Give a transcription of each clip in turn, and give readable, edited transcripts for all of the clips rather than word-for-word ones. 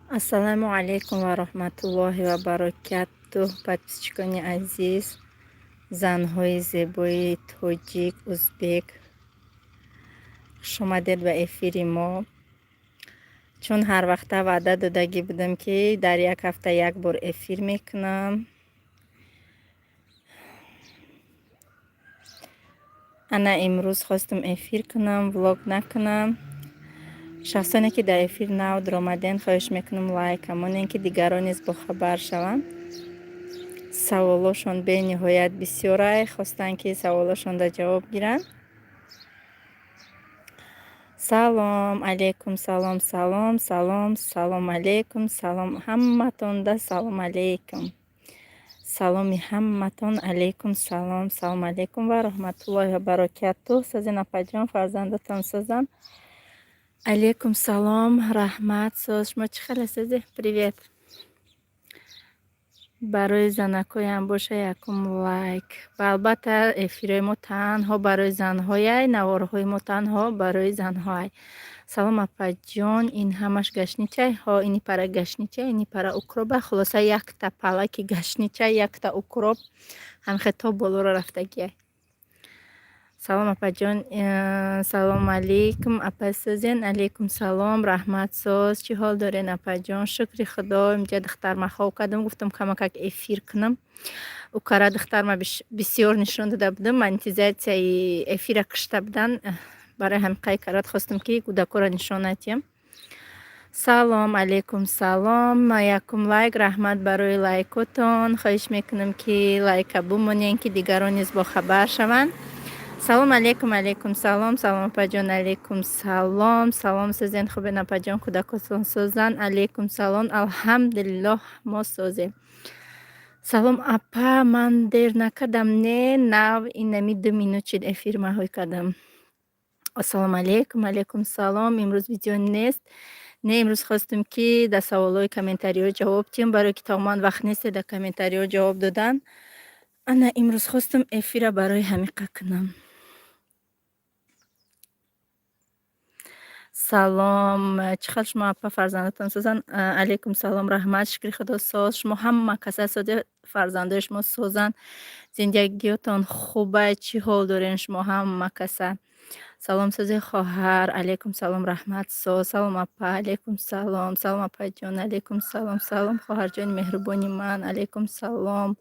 Ассалому алайкум ва раҳматуллоҳи ва баракатуҳ. Подписчикони азиз, занҳои зебои тоҷик, узбек, хушомадед ба эфири мо. Чун ҳар вақта ваъда додагӣ будам, ки дар як ҳафта як бор эфир мекунам. Ана имрӯз хостум эфир кунам, влог накунам. Шахсоне, ки дар эфир нав даромаден, хоҳиш мекунам, лайк монен, ки дигарон низ бохабар шаванд. Саволошон бениҳоят бисёрай, хостанд, ки саволошонда ҷавоб гиранд. Салом алейкум, салом, салом, салом, салом алейкум, салом ҳаматонда, салом алейкум. Саломи ҳаматон алейкум, салом, салом алейкум ва раҳматуллоҳи ва баракатуҳ. Созин, апаҷон, фарзандатон созан. Алейкум салом, раҳмат, соз. Шумо чӣ хеле созӣ? Привет. Барои занакҳоям боша якум лайк. Ва албатта, эфирҳои мо танҳо барои занҳояй, наворҳои мо танҳо барои занҳоай. Салом, апаҷон, ин ҳамаш гашничай? Ҳо, ини пара гашничай, ини пара укроба. Хулоса, якта палаки гашничай, якта укроп ҳамихе то болоро рафтагиай. Салом, апаҷон, салом алейкум, апа, созен? Алейкум салом, раҳмат, соз. Чӣ ҳол дорен, апаҷон? Шукри Худо, инҷа духтарма хоб кардам, гуфтам, камакак эфир кунам. Укара духтарма бисёр нишон дода будам, монетизатсияи эфира кушта будан. Барои ҳамин қай карат хостам, ки кӯдакҳоро нишон надиҳам. Салом алейкум, салом, якум лайк, раҳмат барои лайкотон. Хоҳиш мекунам, ки лайка бумонен, ки дигарон низ бохабар шаванд. Салом алейкум, алейкум салом, салом, апаҷон, алейкум салом, салом, созен, хубен, апаҷон, кӯдакотон созанд? Алейкум салом, алҳамдулиллоҳ, мо созем. Салом, апа, ман дер накардам, не, нав инами 2 минут шид эфир маҳой кардам. Ассалому алейкум, алейкум салом. Имрӯз видео нест? Не, имрӯз хостем, ки дар саволҳои комментариҳо ҷавоб диҳем, барое ки тамоман вақт несте дар комментариҳо ҷавоб додан. Ана имрӯз хостум эфира барои ҳамиқа кунам. Салом, чӣ хел шумо, апа, фарзандатон созанд? Алейкум салом, раҳмат, шукри Худо, соз. Шумо ҳама каса созе, фарзандои шумо созанд, зиндагиётон хубай, чӣ ҳол дорен шумо ҳама каса? Салом, сози, хоҳар, алейкум салом, раҳмат, соз. Салом, апа, алейкум салом, салом, апаҷон, алейкум салом, салом, хоҳарҷони меҳрубони ман, алейкум салом.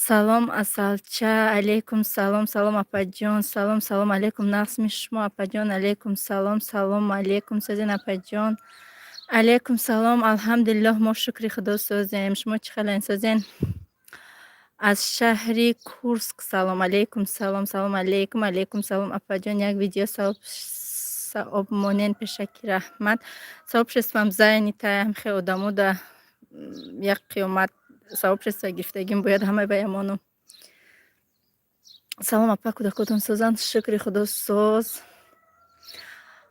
Салом, асалча, алейкум салом, салом, апаҷон, салом, салом алейкум, нағзми шумо, апаҷон, алейкум салом, салом алейкум, созен, апаҷон. Алейкум салом, алҳамдулиллоҳ, мо, шукри Худо, созем. Шумо чӣ хелен, созен? Аз шаҳри Курск салом, алейкум салом, салом алейкум, алейкум салом, апаҷон, як видео саоб монен пешакӣ, раҳмат. Сообществам занятаям, хе одамо да як қиёмат сообщество гирифтагим, бояд ҳамаи ба ямону. Салом, апа, кӯдакотон созанд? Шукри Худо, соз.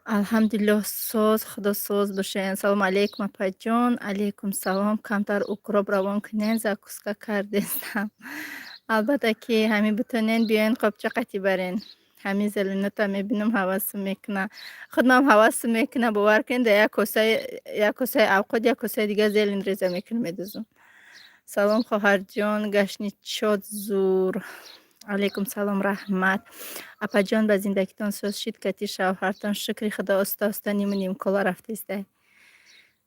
Алҳамдулиллоҳ, соз, Худо соз бошен. Салом алейкум, апаҷон, алейкум салом. Камтар укроп равон кунен, закуска кардестам. Албатта, ки ҳамин битонен, биёен, қопча қатӣ барен. Ҳамин зеленота мебинам, ҳавасм мекуна. Худмам ҳавасм мекуна, бовар кунед, дар як косаи, як косаи авқот, як косаи дига зелень реза мекунам, медузам. Салом, хоҳарҷон, гашничот зур. Алейкум салом, раҳмат. Апаҷон, ба зиндагитон соз шид кати шавҳартон? Шукри Худо, оста оста ниму нимкола рафтестай.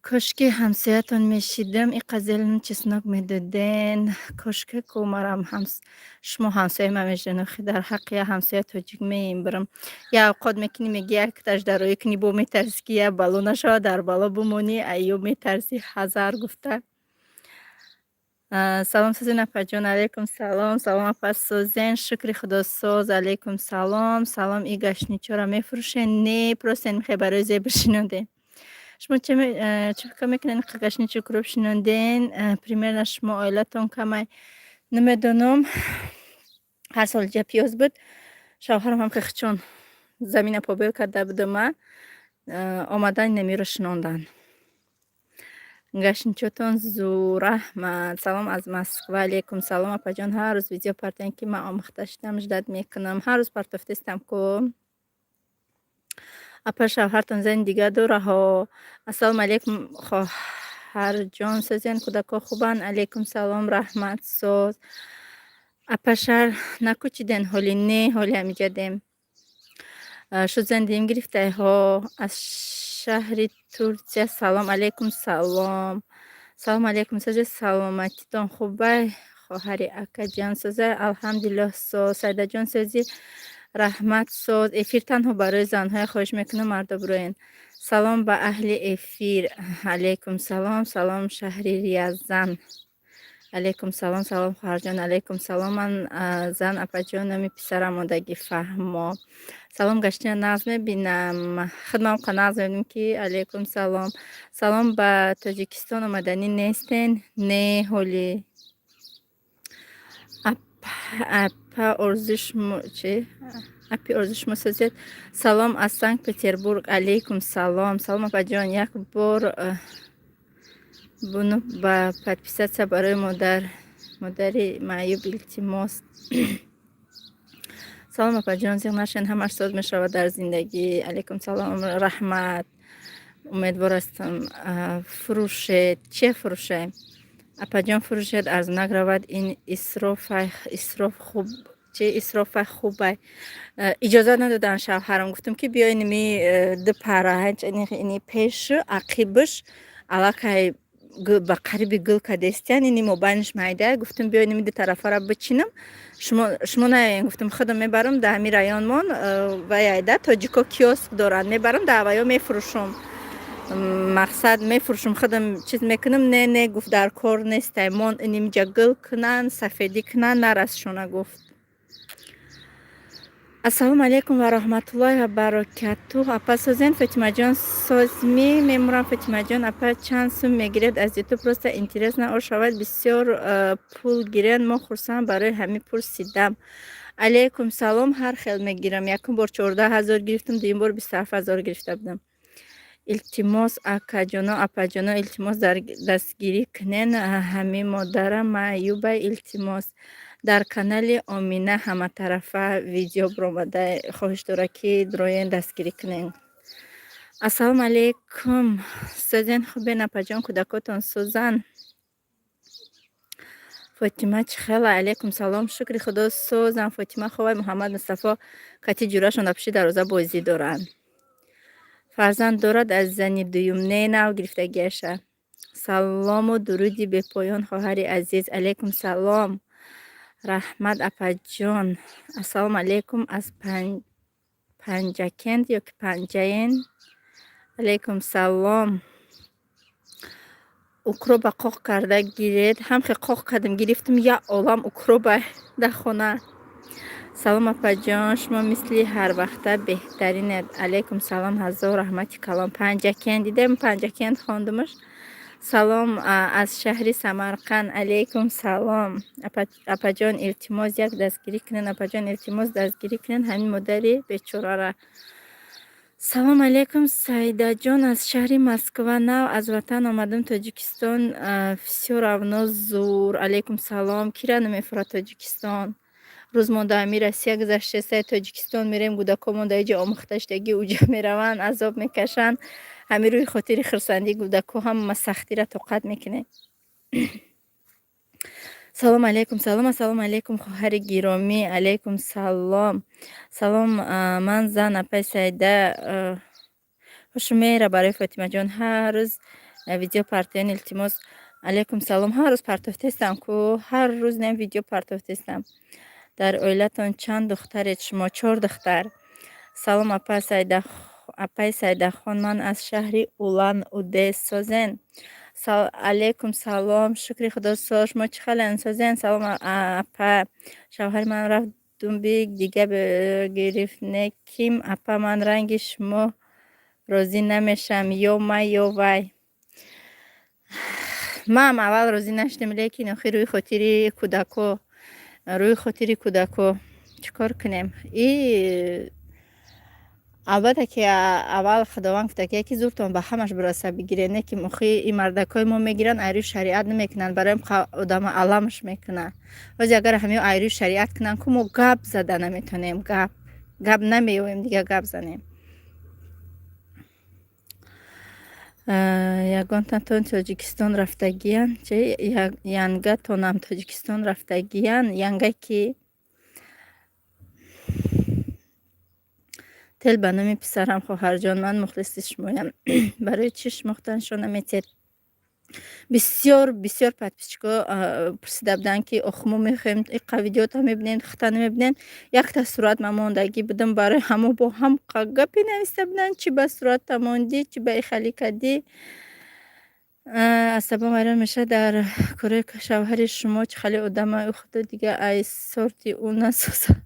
Кошки ҳамсоятон мешидам, иқа зелень, чеснок медоден. Кошка ку марам шумо ҳамсояи ман мешуден, охи дар ҳаққи як ҳамсоя тоҷик меимбирам. Як авқот мекунӣ, мегӣ, якташ дароӣ кунӣ, бо метарсӣ, ки як бало нашавад, дар бало бимонӣ, айё метарсӣ ҳазар гуфта. Салом, созен, апаҷон, алейкум салом, салом, апа, созен? Шукри Худо, соз, алейкум салом, салом, и гашничоро мефурӯшен? Не, просто мехоҳед барои зеб шинондем. Шумо чӣ фикр мекунед, ин гашничи укроп шинонден? Примерно шумо оилатон камай? Намедонам. Ҳар сол ҷа пиёз буд. Шавҳарам ҳам хехчон замина побел карда будама, омадан инамиро шинонданд. Гашничотон зур, раҳмат. Салом аз Москва, алейкум салом, апаҷон, ҳар рӯз видео партоем, ки ман омӯхта шудам, ждать мекунам. Ҳар рӯз партофтестам ку. Апа, шавҳартон зани дига дораҳо? Ассалому алейкум, Хоҳарҷон, созен, кӯдакҳо хубанд? Алейкум салом, раҳмат, соз. Апа, шаҳр накӯчиден ҳоли? Не, ҳоли ҳамиҷадем. Шуд, зиндагим гирифтаҳо. Аз шаҳри Турсия салом. Алейкум салом. Салом алейкум, созе, саломатитон хубай? Хоҳари акаҷон, соза, алҳамдулиллоҳ, соз. Сайдаҷон, созӣ, раҳмат, соз. Эфир танҳо барои занҳое, хоҳиш мекунам, мардо бироен. Салом ба аҳли эфир. Алейкум салом. Салом, шаҳри Рязан. Алейкум салом. Салом, хоҳарҷон. Алейкум салом. Ман зан, апаҷон, номи писарам мондагӣ фаҳмо. Салом, гаштина нағз мебинам, худмам қа нағз мебинам ки. Алейкум салом. Салом, ба Тоҷикистон омаданӣ нестен? Не, ҳоли. Апа, орзуи шумо чи? Апи, орзуи шумо созед. Салом аз Санкт Петербург. Алейкум салом. Салом, апаҷон, як бор буну ба подписаться барои модар, модари маъюб, илтимос. Салом, апаҷон, зиқ нашен, ҳамаш соз мешавад дар зиндагӣ. Алейкум салом, раҳмат, умедвор ҳастам. Фурӯшед че? Фурӯшем, апаҷон, фурӯшед, арзонак равад. Ин исроф хуб чи исрофа хубай. Иҷозат надоданд шавҳарам. Гуфтам, ки биёй, ними ду пара ини пешу ақибаш аллакай ба қариби гул кадестиян, ини мобайнаш майда. Гуфтам, биёй, ними ду тарафара бичинам, шумо наёен. Гуфтам, худам мебарам, дар ҳамин районмон ваяйда тоҷико киоск доранд, мебарам, дар ваё мефурӯшум, мақсад, мефурӯшум, худам чиз мекунам. Не, не, гуфт, дар кор нестай, мон инимҷа гул кунанд, сафедӣ кунанд, нарасшона, гуфт. Ассалому алайкум ва раҳматуллоҳи ва баракатуҳ. Апа, созен? Фотимаҷон, созмӣ? Мемурам, Фотимаҷон. Апа, чанд сум мегиред аз Ютуб? Просто интересно. Ошавад, бисёр пул гирен, мо хурсанд, барои ҳамин пурсидам. Алейкум салом. Ҳар хел мегирам. Якум бор 14 000 гирифтам, дуюм бор 27 000 гирифта будам. Илтимос, акаҷоно, апаҷоно, илтимос, дастгирӣ кунен ҳамин модарам маъюба, илтимос. Дар канали Омина ҳаматарафа видео биромада, хоҳиш дорад, ки дроен, дастгирӣ кунен. Ассалому алайкум, созен, хубен, апаҷон, кӯдакотон созан? Фотима чӣ хела? Алайкум салом, шукри Худо, созам. Фотима ховай, Муҳаммад Мустафо кати ҷурашон дар пушти дарвоза бозӣ доранд. Фарзанд дорад аз зани дуюм? Не, нав гирифтагиаша. Салому дуруди бепоён, хоҳари азиз. Алайкум салом, раҳмат, апаҷон. Ассалому алайкум, аз Панҷакент ё ки Панҷаен. Алайкум салом. Укроба қоқ карда гиред. Ҳамхе қоқ кардам, гирифтам, як олам укроба дар хона. Салом, апаҷон, шумо мисли ҳарвақта беҳтаринед. Алайкум салом, ҳазор раҳмати калом. Панҷакент дидем, Панҷакент хондумаш. Салом аз шаҳри Самарқанд. Алайкум салом. Апаҷон, илтимос, як дастгирӣ кунед. Апаҷон, илтимос, дастгирӣ кунед ҳамин модари бечорара. Салом алейкум, Саидаҷон, аз шаҳри Москва. Нав аз ватан омадам Тоҷикистон, всё равно зур. Алейкум салом. Кира намефурад Тоҷикистон? Рӯз монда ҳами Россия гузаштеста, Тоҷикистон мерем. Кӯдакҳомон дар иҷа омӯхта шудагӣ, уҷа мераванд, азоб мекашанд. Ҳамин рӯи хотири хурсандии кӯдакҳо ҳама сахтиро тоқат мекунем. Салом алейкум, салом, ассалому алейкум, хоҳари гиромӣ. Алейкум салом. Салом, ман зан, апаи Саида. Хушу мера барои Фотимаҷон ҳар рӯз видео партоен, илтимос. Алейкум салом. Ҳар рӯз партофтестам ку, ҳар рӯз нем видео партофтестам. Дар оилатон чанд духтаред шумо? Чор духтар. Салом, апа Саида, апаи Саидахон, ман аз шаҳри Улан Удэ. Созен? Алейкум салом, шукри Худо, соз. Шумо чӣ хален, созен? Салом, апа, шавҳари ман рафт думби дига гирифт. Не ким, апа, ман ранги шумо розӣ намешавам, ё ман, ё вай. Ман аввал розӣ нашудем, лекин охир рӯи хотири кӯдакҳо чӣ кор кунем? И албатта, ки аввал Худованд гуфта, ки зуртон ба ҳамаш бираса, бигиред, не ки охи ин мардакҳои мо мегиранд, айрӯи шариат намекунанд, барои одама аламаш мекунанд. Ҳозир агар ҳамиё айрӯи шариат кунанд ку, мо гап зада наметонем, гап намеёвем, дига гап занем. Ягонтатон Тоҷикистон рафтагиян? Чи янгатонам Тоҷикистон рафтагиян? Янга кӣ? Тел ба номи писарам, хоҳарҷон, ман мухлиси шумоям. Барои чӣ шумохтаншо наметиҳед? Бисёр бисёр подписчикҳо пурсида буданд, ки ох, мо мехоҳем, иқа видеота мебинем, хата намебинем. Якта сурат ма мондагӣ будам, барои ҳамо бо ҳам гапе нависта буданд: чӣ ба суратта мондӣ, чӣ ба ихали кардӣ. Асабам вайрон мешавад дар кораи шавҳари шумо, чӣ хеле одама, худо дига ай сорти ӯ насозад.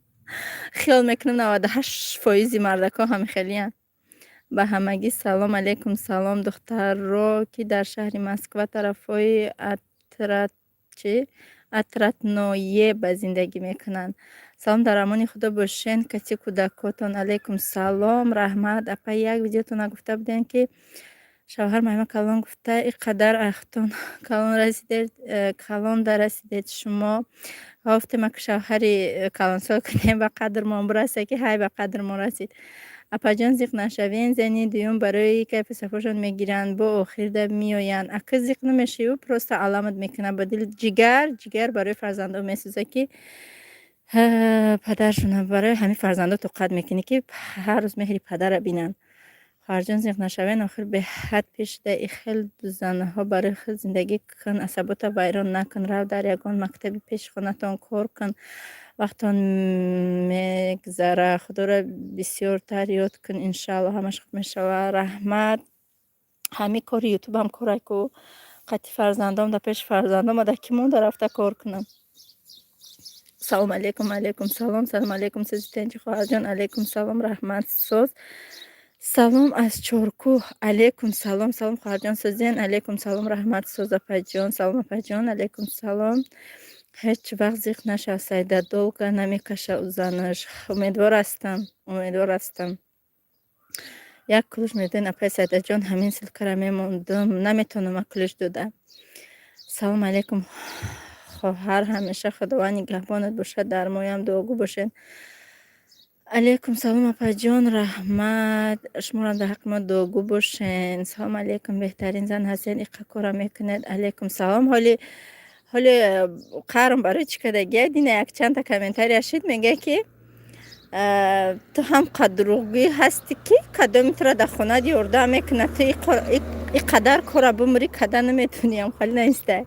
Хиёл мекунам, 98 фоизи мардакҳо ҳамихелиянд. Ба ҳамагӣ салом алейкум. Салом, духтарро, ки дар шаҳри Москва, тарафҳои чи Отрадное ба зиндагӣ мекунанд. Салом, дар амони Худо бошен, кати кӯдакотон. Алейкум салом, раҳмат. Апа, як видеотона гуфта будем, ки шавҳар майма калон гуфта, и қадар ахтон калон расидед, калон дарасидед шумо. Гуфтем, ака, шавҳари калонсол кунем, ба қадрмон бирасе, ки ҳай, ба қадрмон расид. Апаҷон, зиқ нашавен, зани дуюм барои кайфу сафошон мегиранд, бо охирда меоянд. Ака, зиқ намешавӣ, просто аламат мекунад ба дил, ҷигар, ҷигар барои фарзандо месӯзад, ки падаршона. Барои ҳамин фарзандо тоқат мекунӣ, ки ҳар рӯз меҳри падарро бинанд. Хоҳарҷон, зиқ нашавен, охир беҳад пеш шуда и хел занҳо. Барои худ зиндагӣ кун, асабота вайрон накун, рав, дар ягон мактаби пеши хонатон кор кун, вақтон мегзара. Худоро бисёртар ёд кун, иншаалло, ҳамаш хуб мешавад. Раҳмат. Ҳамин кори ютубам корай ку, қати фарзандом, дар пеши фарзандом ада ки монда рафта кор кунам? Салом алейкум. Алейкум салом. Салом алейкум, созитенчи, хоҳарҷон. Алейкум салом, раҳмат, соз. Салом аз Чоркӯҳ. Алейкум салом. Салом, хоҳарҷон, созен. Алейкум салом, раҳмат, соз, апаҷон. Салом, апаҷон. Алейкум салом. Ҳеҷ вақт зиқ нашав, Сайда, долго намекаша ӯ занаш. Умедвор ҳастам, умедвор ҳастам. Як ключ медоен, апай Сайдаҷон? Ҳамин ссылкара мемондум, наметавонам а ключ дода. Салом алейкум, хоҳар, ҳамеша Худованд нигаҳбонат бошад, дар моям дуогӯ бошед. Алейкум салом, апаҷон, раҳмат, шуморам дар ҳаққи мо дуогӯ бошен. Салом алейкум, беҳтарин зан ҳастед, иқа кора мекунед. Алейкум салом. Ҳоли ҳоли қарм барои чӣ кардагия? Дина якчандта комментария шид, мега, ки ту ҳам қадруғгӯӣ ҳастӣ, ки кадоми туро дар хонат ёрдам мекунад, ту и қадар кора бумрӣ када наметавониам. Холӣ наистай.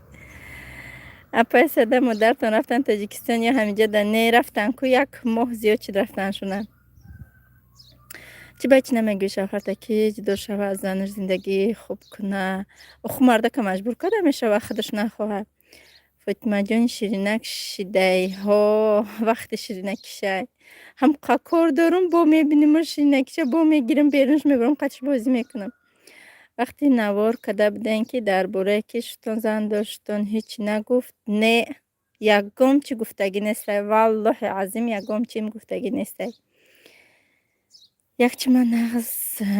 Апай Сада, модаратон рафтан Тоҷикистон ё ҳаминҷо? Да не, рафтан ку, як моҳ зиёд шуд рафтаншона. Чӣ ба чӣ намегӯӣ шавҳарта, ки ҷудо шава аз занаш, зиндагӣ хуб куна? Оху, мардака маҷбур карда мешава, худаш нахоҳад. Фотимаҷони ширинак шидайҳо, вақти ширинакишай. Ҳам кор дорум, бо мебиниму ширинакиша бо мегирам, берунш мебарам, қатиш бозӣ мекунам. Вақти навор карда будем, ки дар бораe ки шутон зан доштон, ҳеҷ нагуфт? Не, ягон чӣ гуфтагӣ нестай, валлоҳи азим, ягон чим гуфтагӣ нестай. Як чи ман нағз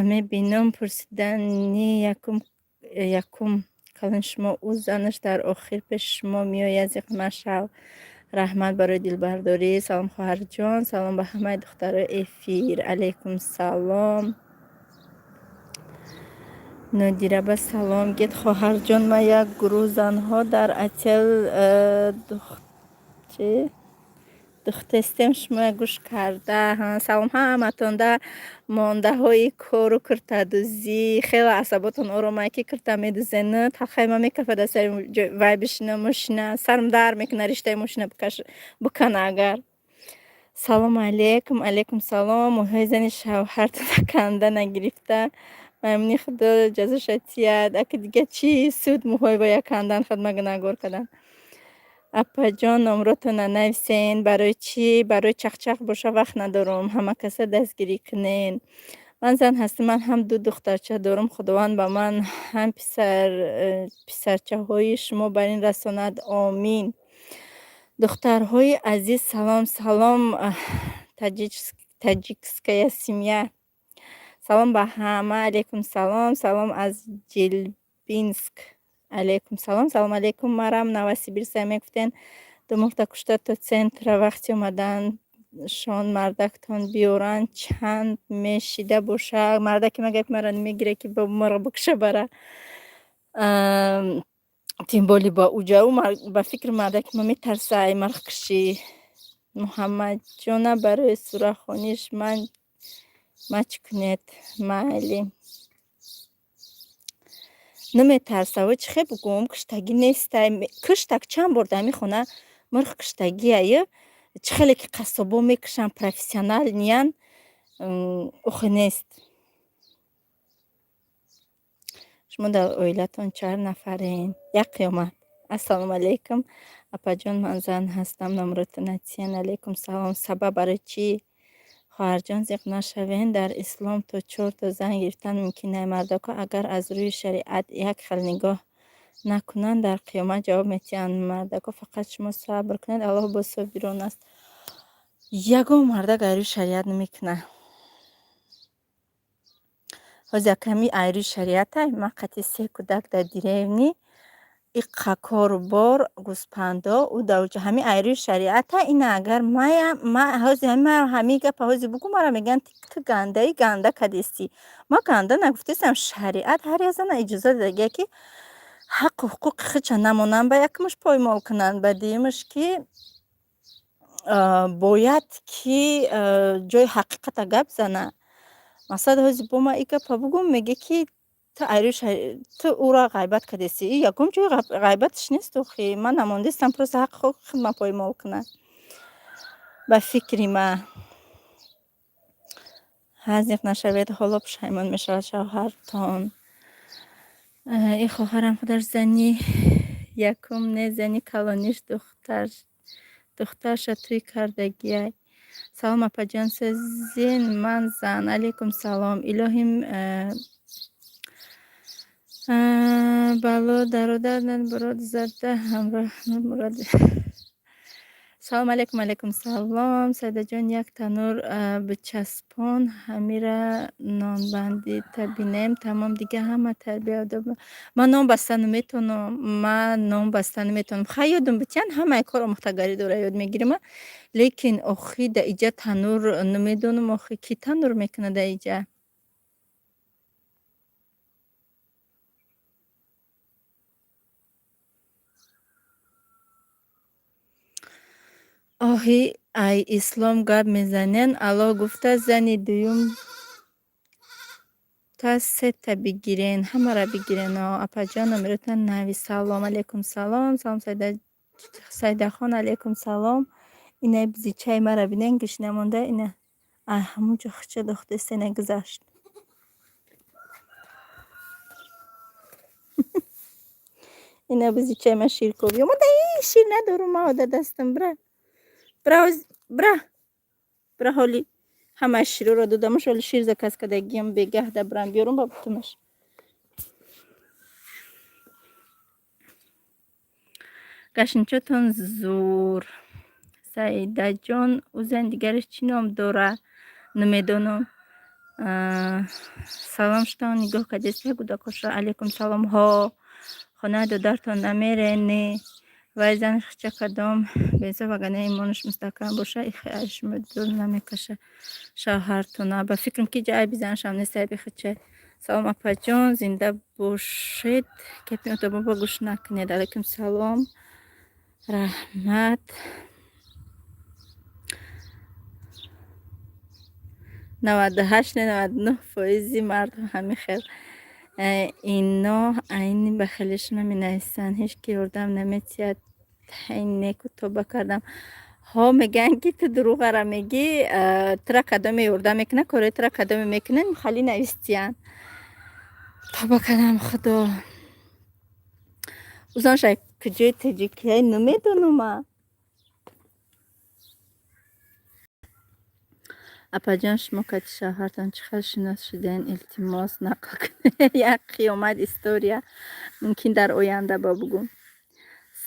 мебинам, пурсидани якум якум калон шумо, ӯ занаш дар охир пеши шумо меояд, зиқ машав. Раҳмат барои дилбардорӣ. Салом, хоҳарҷон. Салом ба ҳамаи духтарои эфир. Алейкум салом. Нодира, ба салом гет, хоҳарҷон. Ма як гурӯҳ занҳо дар отдел чи духтестем, шумо гӯш карда. Салом ҳаматонда, мондаҳои кору куртадӯзӣ. Хеле асаботон оромае, ки курта медӯзену талхайма мекафад аз сари вай бишина, мошина сарм дар мекуна, риштаи мошина букана агар. Салому алейкум. Алейкум салом. Мӯйҳои зани шавҳартона канда нагирифта, маймуни Худо ҷазоша тияд. Ака, дига чӣ суд мӯҳои боя кандан, хидма гунаҳгор кардан? Апаҷон, номротона нависен. Барои чӣ? Барои чақчақ боша, вақт надорум. Ҳама каса дастгирӣ кунен. Ман зан ҳастам, ман ҳам ду духтарча дорум. Худованд ба ман ҳам писар писарчаҳои шумо бар ин расонад, омин. Духтарҳои азиз, салом. Салом, таджикская семья. Салом ба ҳама. Алейкум салом. Салом аз Ҷелбинск. Алейкум салом. Салом алейкум. Марам Новосибирск мегуфтен, ду моҳта кушта то центра вақти омадан. Шон мардактон биёранд, чанд мешида боша. Мардаки ма гапи маро намегира, ки ба маро бикша бара. Тем более ба уҷа ӯ ба фикри мардаки ма метарса ай марғкушӣ. Муҳаммадҷона, барои сурахониш ман мач кунед, майли. Наметарса, вой, чӣ хел бугӯм, куштагӣ нестай. Куштак чанд бор дар ҳамин хона мурғ куштагиаю, чӣ хеле ки қассобо мекушанд, профессионал ниян, охе нест. Шумо дар оилатон чанд нафарен? Як қиёмат. Ассалому алайкум, апаҷон, ман зан ҳастам, номротон натиян. Алайкум салом. Сабаб барои чӣ? Хоҳарҷон, зиқ нашавен, дар ислом то чорто зан гирифтан мумкин не. Мардако агар аз рӯи шариат як хел нигоҳ накунанд, дар қиёмат ҷавоб метиҳанд. Мардако, фақат шумо сабр кунед, Аллоҳ бо собирон аст. Ягон мардак аз рӯи шариат намекунад. Ҳозир яками аз рӯи шариатай, ман қати се кӯдак дар деревни, иққа кору бор, гӯспандо, ӯ дар уҷа ҳамин аз рӯи шариата. Ина агар маям ма ҳозир ҳамин гапа ҳозир бугӯ, мара мегӯянд, ту гандаи ганда кадистӣ. Ман ганда нагуфтаистам, шариат ҳар як зана иҷоза додагия, ки ҳаққу ҳуқуқи худша намонанд, ба якумаш поймол кунанд, ба дуюмаш ки бояд ки ҷои ҳақиқата гап зана. Мақсад, ҳозир бо ман ин гапа бугӯм, мегӯ, ки ту айрӯи ту ӯро ғайбат кардестӣ. И ягон ҷои ғайбаташ нест охи. Ман намондистам, просто ҳаққи ҳуқуқи худма поймол кунад. Ба фикри ман. Ҳазиқ нашавед, ҳоло пушаймон мешавад шавҳартон. Ин хоҳарам худаш зани якум не, зани калониш духтарша тӯй кардагиай. Салом, апаҷон, созин, ман зан. Алайкум салом. Илоҳим бало дародар мурод зада ҳамроҳ мурод. Салом алайкум, алайкум салом. Саидаҷон, як танур бичаспон, ҳамира нонбандӣ табинем, тамом, дига ҳама тарбия. Ман нон баста наметавонам, ман нон баста наметавонам. Хай, ёдум битиян, ҳамаи кор омӯхтагарӣ дора, ёд мегирим, лекин охи да иҷа танур намедонам, охи кӣ танур мекунад да иҷа? Оҳи, ай ислом гап мезанен, Аллоҳ гуфта, зани дуюм та сета бигирен, ҳамаро бигирен. Апаҷон, номеротон навис. Салом, алайкум салом. Салом, Саидахон, алайкум салом. Ина бизичаи маро бинен, гӯшина монда, ина ай ҳамун ҷо хича дохтест, ина гузашт. Ина бизичаи ма ширковӣ омада, шир надорум ма ода дастам, бира. Бира, бира. Бира, ҳоли ҳамаи широро додамаш, ҳоли шир заказ кардагиам, бегаҳ да бирам биёрум ба бутумаш. Гашничотон зур. Саидаҷон, ӯ зани дигараш чӣ ном дора? Намедонам. Салом, шутон нигоҳ кардеста кӯдакоша. Алайкум салом. Ҳо, хонаи додартон намерен, не? Вай зани хича кадом беинсоф, вагарна имонаш мустаҳкам боша, ихе аз шумо дур намекаша шавҳартона. Ба фикрам, ки ҷа айби занашам нест, айби хича. Салом, апаҷон, зинда бошед. Гапи отобоба гӯш накунед. Алайкум салом. Раҳмат. 98, не, 99 фоизи мардҳо ҳамин хел. Ино айни ба хелишона менависанд. Ҳеҷ ки ёрдам наметиҳад. Неку тоба кардам. Ҳо, мегӯянд, ки ту дурӯғара мегӣ, тура кадоме ёрдам мекунад, кораи тура кадоме мекунад, хали навистиянд. Тоба кардам, худо. Узанша куҷои тоҷикияй, намедонам. Апаҷон, шумо кати шавҳартон чӣ хел шинос шуден? Илтимос, нақл кунед. Як қиёмат история. Мумкин дар оянда ба бугӯм.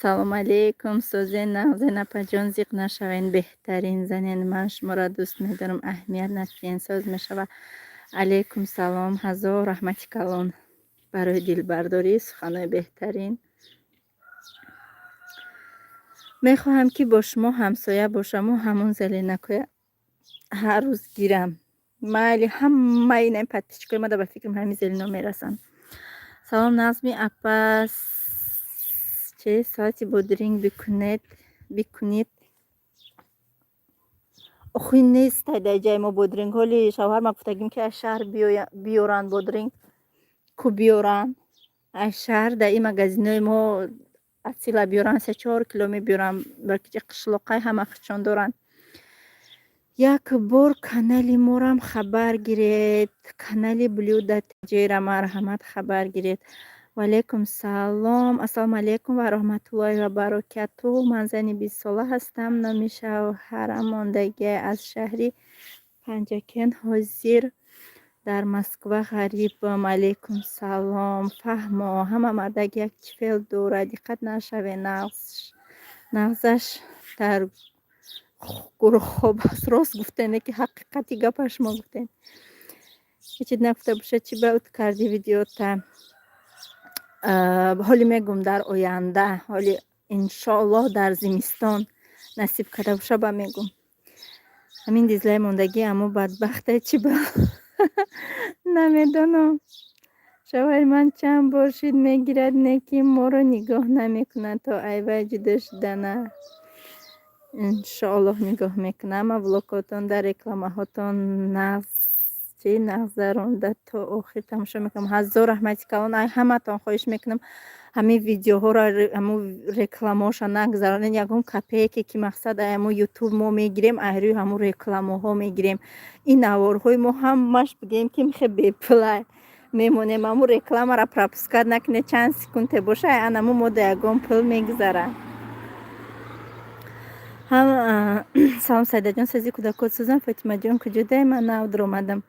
Салом алейкум, созен, нағзен, апаҷон, зиқ нашавен, беҳтарин занен, ман шуморо дӯст медорам, аҳамият надиҳен, соз мешавад. Алейкум салом, ҳазор раҳмати калон барои дилбардорӣ, суханҳои беҳтарин. Мехоҳам, ки бо шумо ҳамсоя бошаму ҳамон зеленакоя. Ҳар рӯз гирам, майли, ҳамаи ин подписчикои ма да ба фикрам ҳамин зелино мерасанд. Салом, Назми апа, че соати бодринг бикунед? Охи, нестай дар ҷаи мо бодринг. Ҳоли шавҳарма гуфтагим, ки аз шаҳр биёранд бодринг. Ку биёранд аз шаҳр, дар ин магазинои мо асила биёранд, 3-4 кило мебиёранд, балки қишлоқай ҳама хичон доранд. Як бор канали морам хабар гиред, канали Блюда Тҷера, марҳамат, хабар гиред. Ваалайкум салом, ассалому алайкум ва раҳматуллоҳи ва баракатуҳ. Ман зани 20сола ҳастам, номи шавҳарам мондагӣ, аз шаҳри Панҷакент, ҳозир дар Москва ғарибам. Алайкум салом. Фаҳмо, ҳама мардак як чӣ феъл дорад, диққат нашавед, нағзаш дар гурӯҳхоб аст. Рост гуфтене, ки ҳақиқати гапа шумо гуфтем. Ҳечи нагуфта бошад, чӣ ба ут карди видеота? Ҳоли мегум, дар оянда, ҳоли иншоаллоҳ дар зимистон насиб карда боша, ба мегум. Ҳамин дизлай мондагӣ, аммо бадбахте, чӣ ба намедонам. Шавҳари ман чанд бор шид мегирад, не ки моро нигоҳ намекунад, то айвай ҷудо шудана. Иншоаллоҳ, нигоҳ мекунам. Ама влогҳотон дар рекламаҳотон нағз чи нағзаронда, то охир тамошо мекунам. Ҳазор раҳмати калон. Ай ҳаматон хоҳиш мекунам, ҳамин видеоҳоро, ҳамун рекламаҳоша нагзаронед. Ягон копейке ки мақсад ай ҳамун Ютуб мо мегирем, ай рӯи ҳамун рекламаҳо мегирем. Ин наворҳои мо ҳамаш бигем, ки мехе бепулай мемонем. Ҳамун рекламаро пропускать накунед, чанд секунде боша, ай анамун мо да ягон пул мегузарад. Салом, Сайдаҷон, сази кӯдакот сӯзан. Фотимаҷон, куҷодай? Ман нав дуромадам.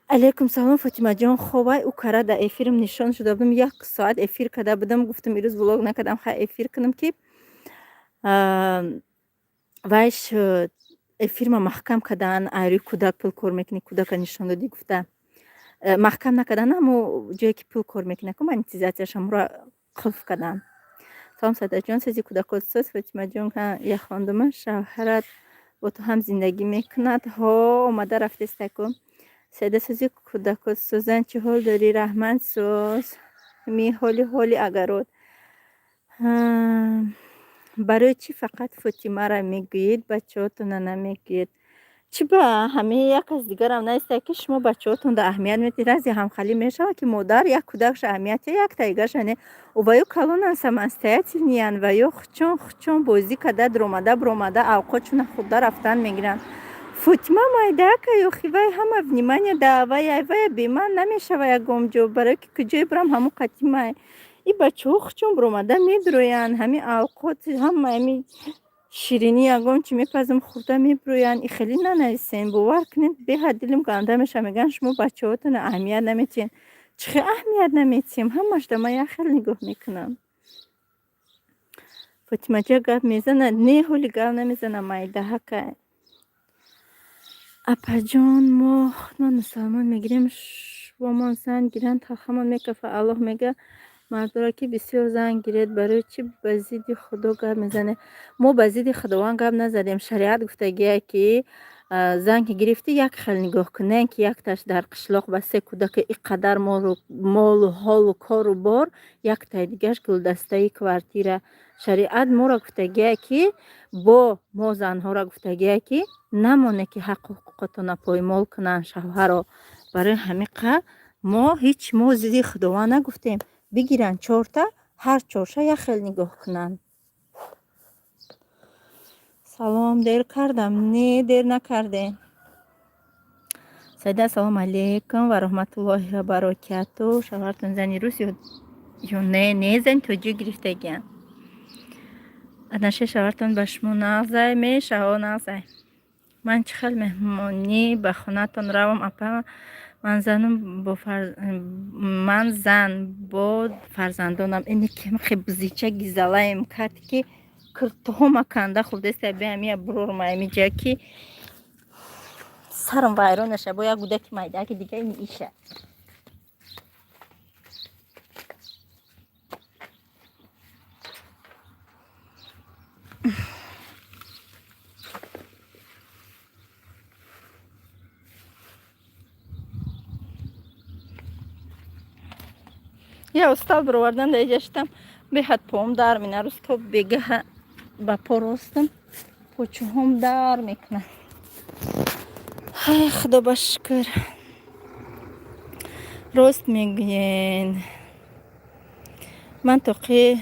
Алайкум салом, Фотимаҷон. Хобай, ӯ кара дар эфирам нишон шуда будам, як соат эфир карда будам. Гуфтам, ирӯз влог накардам, хай эфир кунам, ки вай шуд, эфирма маҳкам кардан, айрӯи кӯдак пул кор мекунӣ, кӯдака нишон додӣ гуфта. Маҳкам накардан, амо ҷое ки пул кор мекунад ку, монетизатсияш, ҳамуро қулф кардан. Салом, Садаҷон, сези кӯдакот соз. Фотимаҷон, я хондума, шавҳарат бо ту ҳам зиндагӣ мекунад? Ҳо, омада рафтестаку. Сайда, сози кӯдакот созан, чӣ ҳол дорӣ? Раҳмат, соз ми ҳоли ҳоли агарот. Барои чӣ фақат Фотимаро мегӯед, бачаҳотона намегӯед? Чӣ ба ҳамаи як кас дигарам наистад, ки шумо бачаҳотонда аҳамият медиҳед? Рази ҳамхалӣ мешавад, ки модар як кӯдакша аҳамият, якта дигарша не. Ва ё калонан, самостоятельныянд, ва ё хучон хучон бозӣ карда, дуромада биромада, авқотшона хӯрда рафтан мегиранд. Фотима майдака ёхи, вай ҳама внимание да вай, вая беман намешава ягон ҷо, барое ки куҷое бирам, ҳамун қатимай. И бачаҳо хучон биромада медуроянд, ҳамин авқот, ҳама ҳами ширинӣ, ягон чӣ мепазам, хӯрда мебироянд. И хеле нанависем, бовар кунед, беҳад дилим ганда мешавад. Мегӯянд, шумо бачаҳотона аҳамият наметиҳед. Чӣ хел аҳамият наметиҳем? Ҳамаш да ман як хел нигоҳ мекунам. Фотимаҷа гап мезанад? Не, ҳоли гап намезанам, майдаҳакай. Апаҷон, мо худмон мусалмон мегирем, шумомон зан гиранд, талхамон мекафад. Аллоҳ мега мардоро, ки бисёр зан гиред. Барои чӣ ба зидди Худо гап мезанед? Мо ба зидди Худованд гап назадем. Шариат гуфтагие, ки зан ки гирифтӣ, як хел нигоҳ кун, не ки якташ дар қишлоқ ба се кӯдаки, ин қадар молу ҳолу кору бор, яктаи дигараш гулдастаи квартира. Шариат моро гуфтагие, ки бо мо занҳоро гуфтагие, ки намоне, ки ҳаққу ҳуқуқатонро поймол кунанд шавҳаро. Барои ҳамин қа мо ҳеҷ мо зидди Худованд нагуфтем. Бигиранд чорта, ҳар чорша як хел нигоҳ кунанд. Салом, дер кардам? Не, дер накардем. Сайда, ассалому алайкум ва раҳматуллоҳи ва баракату. Шавҳартон зани рус ё не? Не, зани тоҷик гирифтагиям. Отношения шавҳартон ба шумо нағзай? Мешаҳо, нағзай. Ман чӣ хел меҳмонӣ ба хонатон равам, апа? Ман зан бо фарзандонам. Ини хе бузича гизалаем кард, ки киртоҳома канда хӯрдаста. Биамия бурорма амиҷа, ки сарам вайрон наша. Бо як гудаки майдаки дига ини иша. Я устал бировардан, дар иҷа шитам, беҳад поом дар мена. Рӯз то бегаҳа ба по ростам, почуҳом дар мекунад. Ай, Худо ба шукр. Рост мегӯен. Ман тоқи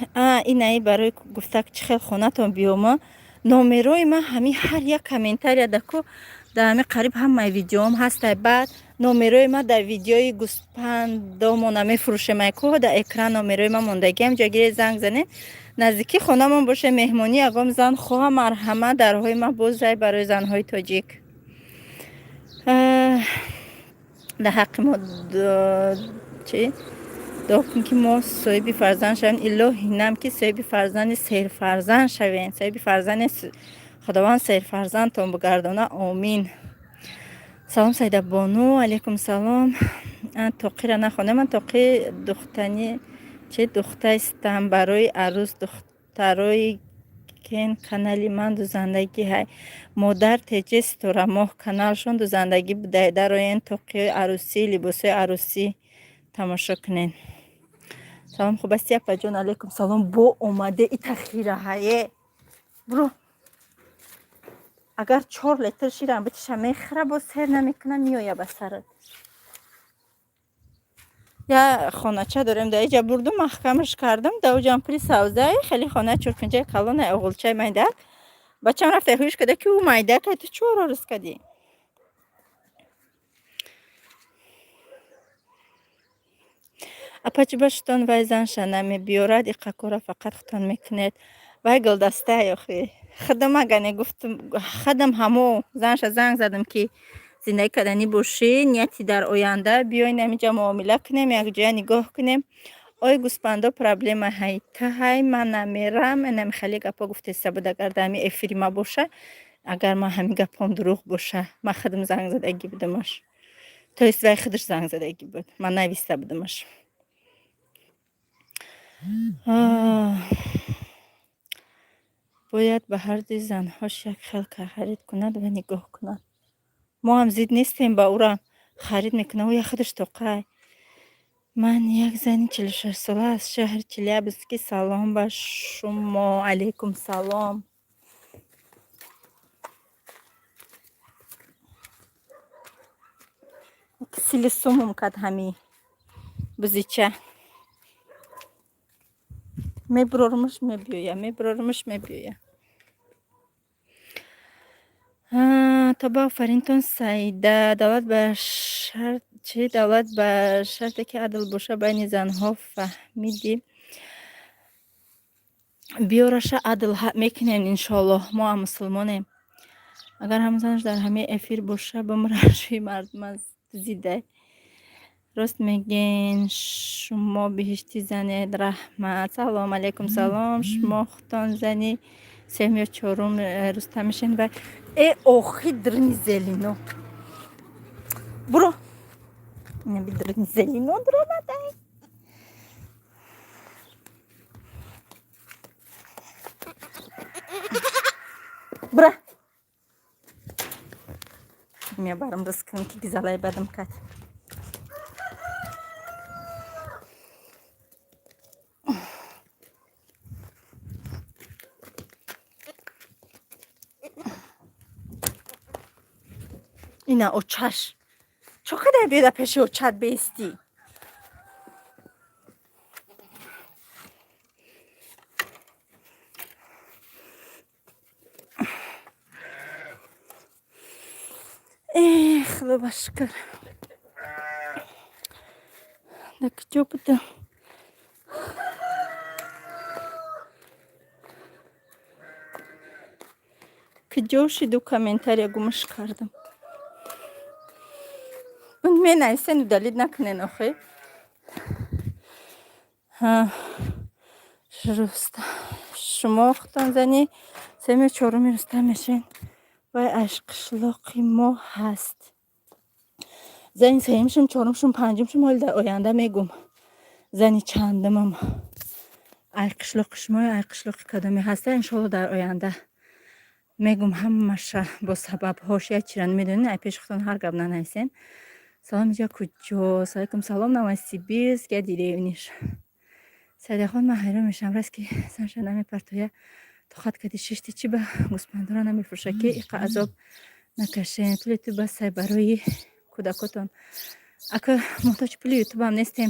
инаи барои гуфта, чӣ хел хонатон биёма. Номерои ман ҳами ҳар як комментария даку, дар ҳами қариб ҳамаи видеоам ҳастай. Баъд номерои ман дар видеои гӯспандомона мефурӯшем, айку дар экран номерои ман мондагиам, ҷо гире, занг занед. Наздики хонамон боше, меҳмонӣ ягон зан хоҳа, марҳама, дарҳои ман бозай барои занҳои тоҷик. Дар ҳаққи мо чи дуо кун, ки мо соҳиби фарзанд шавем. Илоҳи нам, ки соҳиби фарзанди серфарзанд шавем, соҳиби фарзанди Худованд серфарзандтон бигардона, омин. Салом, Саидабону. Алайкум салом. Тоқира нахондем. Ман тоқи духтани чи духтаистам барои арӯс, духтарои кен. Канали ман дузандагӣ ҳай, модар теҷе, Ситорамоҳ каналшон дузандагӣ будай. Дароен, тоқиҳои арӯсӣ, либосҳои арӯсӣ тамошо кунед. Салом, хуб асти, апаҷон? Алайкум салом. Бо омаде ита хираҳае, буро. Агар 4 литр ширам битиша, мехӯра, боз сер намекуна, меоя ба сарат. Я хонача дорем, дар иҷа бурдум, маҳкамаш кардам. Дар уҷам пури савзай, хеле хона чурпинчаи калона, оғулчаи майдак. Бачам рафта ҳуш када, ки ӯ майдак, ту чоро рӯз кадӣ. Апа, чӣ ба шутон вай занша намебиёрад? Иқа кора фақат худтон мекунед. Вай гулдастаи охи. Худам агане гуфтум, худам ҳамо занша занг задам, ки зиндагӣ карданӣ бошӣ, нияти дар оянда биёин, ҳаминҷа муомила кунем, якҷоя нигоҳ кунем. Ой, гӯспандо проблема ҳай, ту ҳай, ман намерам. Инами хеле гапҳо гуфтеста буд. Агар дар ҳамин эфири ма боша, агар ман ҳамин гапҳом дурӯғ боша, ман худам занг задагӣ будамаш, то есть вай худаш занг задагӣ буд, ман нависта будамаш. Бояд ба ҳардуи занҳош як хел харид кунад ва нигоҳ кунад. Мо ҳам зид нестем, ба ӯра харид мекунам, ӯ худаш тоқай. Ман як зани 46сола аз шаҳри Челябински. Салом ба шумо. Алайкум салом. Сили сумум кад ҳами бузича. Мебурормаш, мебиёя, мебурормаш, мебиёя. Тоба, офаринтон, Саида. Давлат ба шарт чи, давлат ба шарте ки адл боша байни занҳо. Фаҳмидӣ? Биёраша, адл мекунем, иншоаллоҳ. Мо ҳам мусулмонем. Агар ҳамзанаш дар ҳамаи эфир боша, бимирашӯи мардум аз зидай. Рост мегӯен, шумо биҳиштӣ занед, раҳмат. Салом алайкум, салом. Шумо худтон зани сеюм ё чорум рӯзта мешен ва э охи дрни зелино буро, инаби дрни зелино дуромадай. Бура, мебарам рӯз кунам, ки гизалай бадам кард. Ина очаш чо қадар биёда пеши очат беистӣ. Эх, Худо ба шукр. Дар куҷо будам? Куҷо шиду комментария гумш кардам. Менависен, удалить накунен охи. Шумо худтон зани сеюм ё чоруми рӯзта мешен. Вай аш қишлоқи мо ҳаст. Зани сеюмшум, чорумшум, панҷумшум, ҳоли дар оянда мегум. Зани чандумам. Ай қишлоқи шумо, ай қишлоқи кадоме ҳаста, иншоалло дар оянда мегум ҳамаша бо сабабҳош. Як чира намедонед, ай пеши худтон ҳар гап нанависен. Салом, иҷа куҷост? Алайкум салом, Новосибирск, я деревниш. Сайдахон, ман ҳайрон мешавам, раст ки занша намепартоя, тоқат кади шишти, чӣ ба гӯспандора намефурӯша, ки иқа азоб накашем? Пули ту басай барои кӯдакотон. Ака, муҳтоҷи пули ютубам нестем.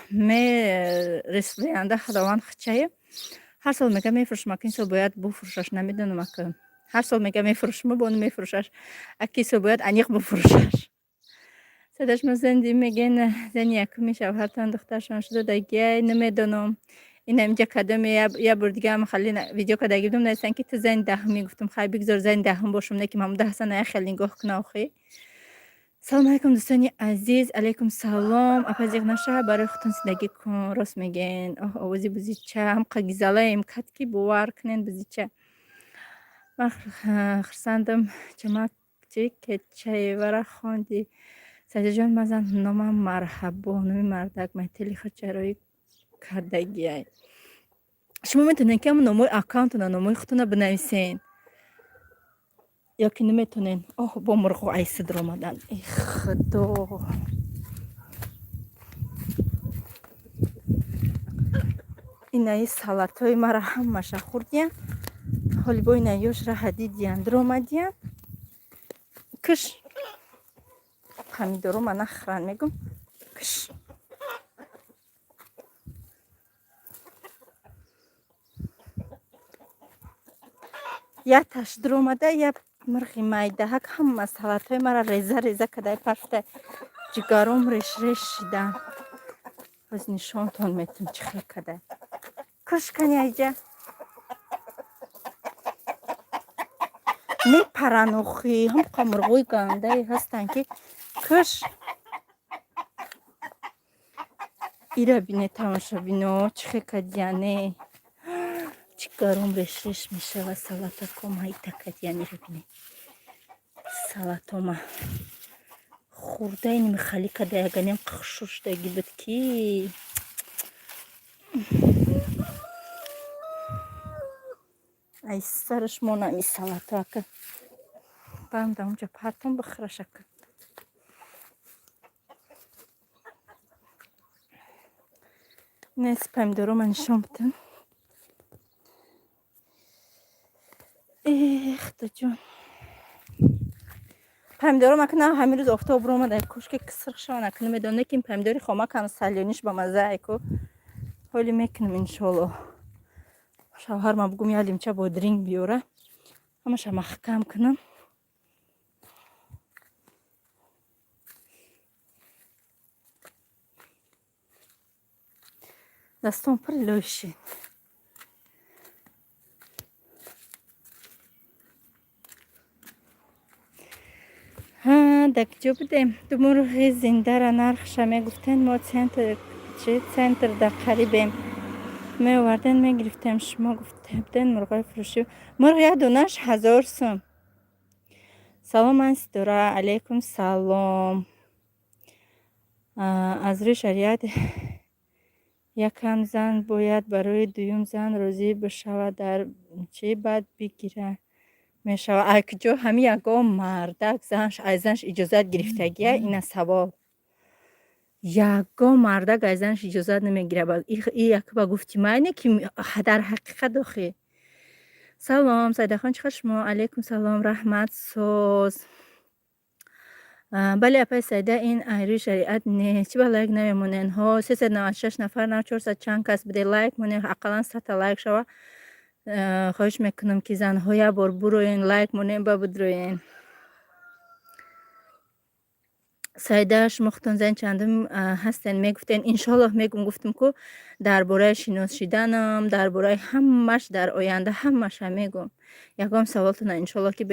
Мересоянда Худованд хичае. Ҳар сол мега мефурӯшам, ака, ин сол бояд буфурӯшаш, намедонам, ака. Ҳар сол мега мефурӯшам, бо мефурӯшаш. Аки сол бояд аниқ буфурӯшаш. Садаш мо зан мегӯен, зани якуми шавҳартон духтаршон шуда дагиай, намедонам. Ина инҷа кадоме я бор дига хали видео кадаги будам, нависанд, ки ту зани даҳумӣ. Гуфтам, хай, бигзор зани даҳум бошам, не ки ман 10 зана як хел нигоҳ кунам охи. Салому алайкум, дӯстони азиз. Алайкум салом. Апа, зиқ наша, барои худтон зиндагӣ кун. Рост мегӯен. Оҳ, овози бузича ҳамқа гизалаем кад, ки бовар кунен, бузича. Ман хурсандам, чамак чи кечаевара хондӣ. Саидаҷон, ман зан, номам Марҳабо, номи мардак майтели худчароӣ кардагиай. Шумо метавонед, ки ҳамн номои аккаунтона, номои худтона бинависен ё ки наметонен? Оҳ, бо мурғо айсидр омадан. Э Худо, инаи салатҳои мара ҳамаша хӯрдиян. Ҳоли бо ина ёш раҳа дидиян, дуромадиян. Киш, помидоро ма нахӯран, мегум, киш. Якташ дуромада, як мурғи майдаҳак ҳама салатҳои мара реза реза кадай парфта, ҷигаром реш реш шидан. Боз нишонтон метум, чӣ хел кадай. Киш, кани айҷа. Мепаран охи, ҳамқа мурғои гандае ҳастанд, ки киш. Ира бине, тамошобино, чӣ хел кадияне, ҷигаром реш реш мешавад. Салатако майда кадиян, ира бине, салатома хурда ин михали када, яганем хушуштаги буд, ки ай сараш монам. И салато ака барам дар онҷа партом, бихӯраш, ака. Нес, помидорома нишон бидам. Э, Худоҷон, помидором ака, на ҳамин рӯз офтоб ромад, кошки кисрх шаван, ака, намедонам, лекин помидори хомакам салёниш ба маза айку. Ҳоли мекунам, иншоалло. Шавҳарма бугум, як лимча бодринг биёра, ҳамаша маҳкам кунам. Дастон пур лӯшид. Дар куҷо будем? Ду мурғи зиндара нархша мегуфтен, мо центр чи центр дар қарибем, меоварден, мегирифтем. Шумо гуфта буден, мурғои фурӯшӣ, мурғ як донаш 1000 сум. Салом, ман Ситора. Алайкум салом. Аз рӯи шариат якам зан бояд барои дуюм зан розӣ бишавад, дар чӣ баъд бигира мешавад. Ай куҷо ҳамин ягон мардак занш, аз занш иҷозат гирифтагия? Ина савол. Ягон мардак аз занш иҷозат намегирад. И як ба гуфти майне, ки дар ҳақиқат охи. Салом, Сайдахон, чӣ хел шумо? Алайкум салом, раҳмат, соз. Бале, апаи Сайда, ин айрӯи шариат нест. Чӣ ба лайк намемонен? Ҳо, 396 нафар, на 400 чанд кас буде, лайк монен, ақаллан 100-та лайк шава. Хоҳиш мекунам, ки занҳо як бор буроен, лайк монен, ба будроен. Сайда, шумо худтон зани чандум ҳастен, мегуфтен? Иншоаллоҳ, мегум, гуфтам ку, дар бораи шинос шиданам, дар бораи ҳамаш дар оянда ҳамаша мегум. Ягон саволтона, иншоаллоҳ, ки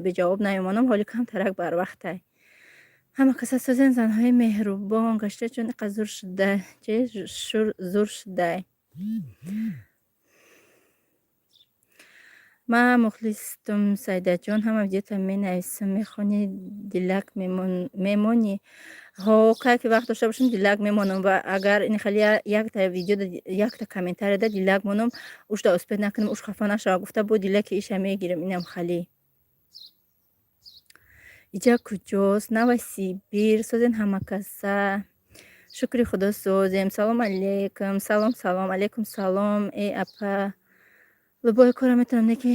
беҷавоб намемонам. Ҳоли камтарак барвақтай. Ҳама каса созен, занҳои меҳрубон гашта, чун иқа зур шуда, чи зур шудай. Ман мухлистум, Сайдаҷон, ҳама видеота менависам, мехонӣ, дилак мемонӣ? Ҳо, кай ки вақт дошта бошам, дилак мемонам. Ва агар ин хеле якта видео, якта комментарияда дилак монам, ушда успеть накунам, уш хафа нашава гуфта, бо дилаки иша мегирам. Инам хали. Иҷа куҷост? Новосибир. Созен ҳамакаса. Шукри Худо, созем. Салом алейкум. Салом, салом, алейкум салом. Э, апа, любой кора метавонам, не ки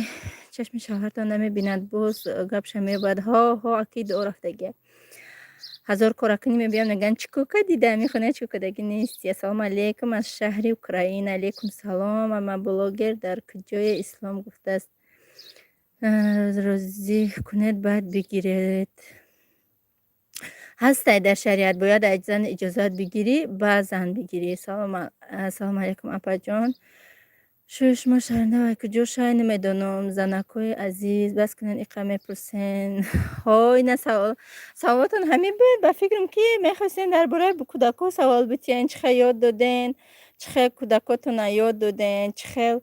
чашми шавҳартон намебинад, боз гапша мебад. Ҳо, ҳо, аки дуо рафтагия. Ҳазор кора кунӣ, мебиям, мегӯянд, чӣ кор кардӣ дар ҳамин хона, чӣ кардагӣ нести. Ассалому алейкум, аз шаҳри Украина. Алейкум салом. Ама блогер дар куҷое ислом гуфтааст? Розӣ кунед, баъд бигиред. Ҳастай дар шариат, бояд аз зан иҷозат бигирӣ, баъд зан бигирӣ. Ассалому алайкум, апаҷон. Шӯи шумо шаҳрнавай куҷо шай, намедонам. Занакҳои азиз, бас кунед, иқа мепурсен. Ҳо, ина савол, саволотон ҳамин буд. Ба фикрам, ки мехостен дар бораи кӯдакҳо савол битиҳен, чӣ хел ёд доден, чӣ хел кӯдакотонро ёд доден, чӣ хел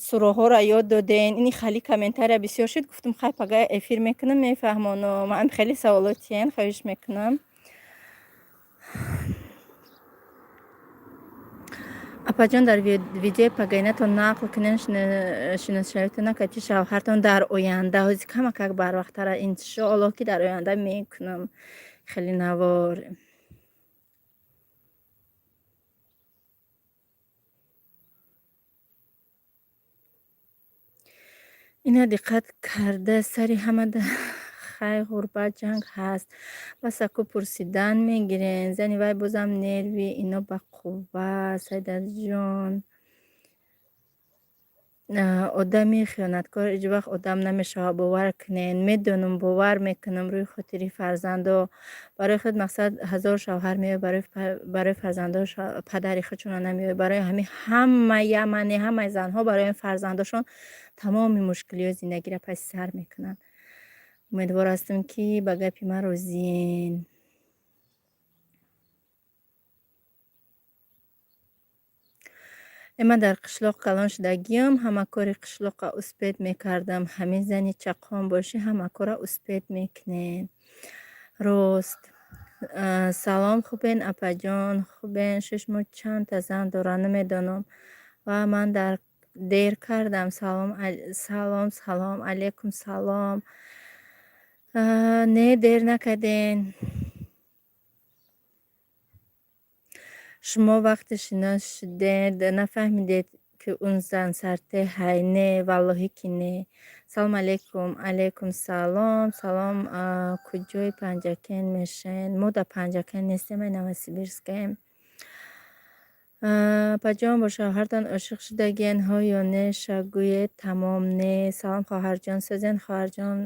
сураҳоро ёд доден. Ини хали комментария бисёр шуд, гуфтам, хай, пага эфир мекунам, мефаҳмонам. Ам хеле саволотиен, хоҳиш мекунам. Апаҷон, дар видеои пагайнатон нақл кунен шиносшавитона кати шавҳартон дар оянда. Ҳози камакак барвақттара, иншоаллоҳ, ки дар оянда мекунам хеле навор. Ина диққат карда, сари ҳама хай ғурбат, ҷанг ҳаст. Бас аку пурсидан мегирен. Зани вай бозам нерви ино ба қувва. Сайдаҷон, одами хиёнаткор ҳеҷ вақт одам намешавад, бовар кунен. Медонам, бовар мекунам, рӯи хотири фарзандо. Барои худ мақсад ҳазор шавҳар меояд, барои фарзандо падари худшона намеояд. Барои ҳамин ҳамаи мане, ҳамаи занҳо барои фарзандошон тамоми мушкилиҳои зиндагиро паси сар мекунанд. Умедвор ҳастам, ки ба гапи ман розиен. Э, ман дар қишлоқ калон шудагиам, ҳама кори қишлоққа успеть мекардам. Ҳамин зани чаққон бошӣ, ҳама корро успеть мекунем. Рост. Салом, хубен, апаҷон? Хубен. Шумо чандта зан дорад, намедонам. Ва ман дар дер кардам. Салом, салом, салом, алейкум салом. Не, дер накарден. Шумо вақте шинос шудед, нафаҳмидед, ки он зан сартеҳай? Не, валлоҳӣ, ки не. Салом алейкум. Алейкум салом. Салом, куҷои Панҷакент мешавед? Мо дар Панҷакент нестем, ай Новосибирскаем. Апаҷон, бо шавҳартон ошиқ шудагиен ҳо ё не? Шагӯед, тамом не. Салом, хоҳарҷон, созен, хоҳарҷон,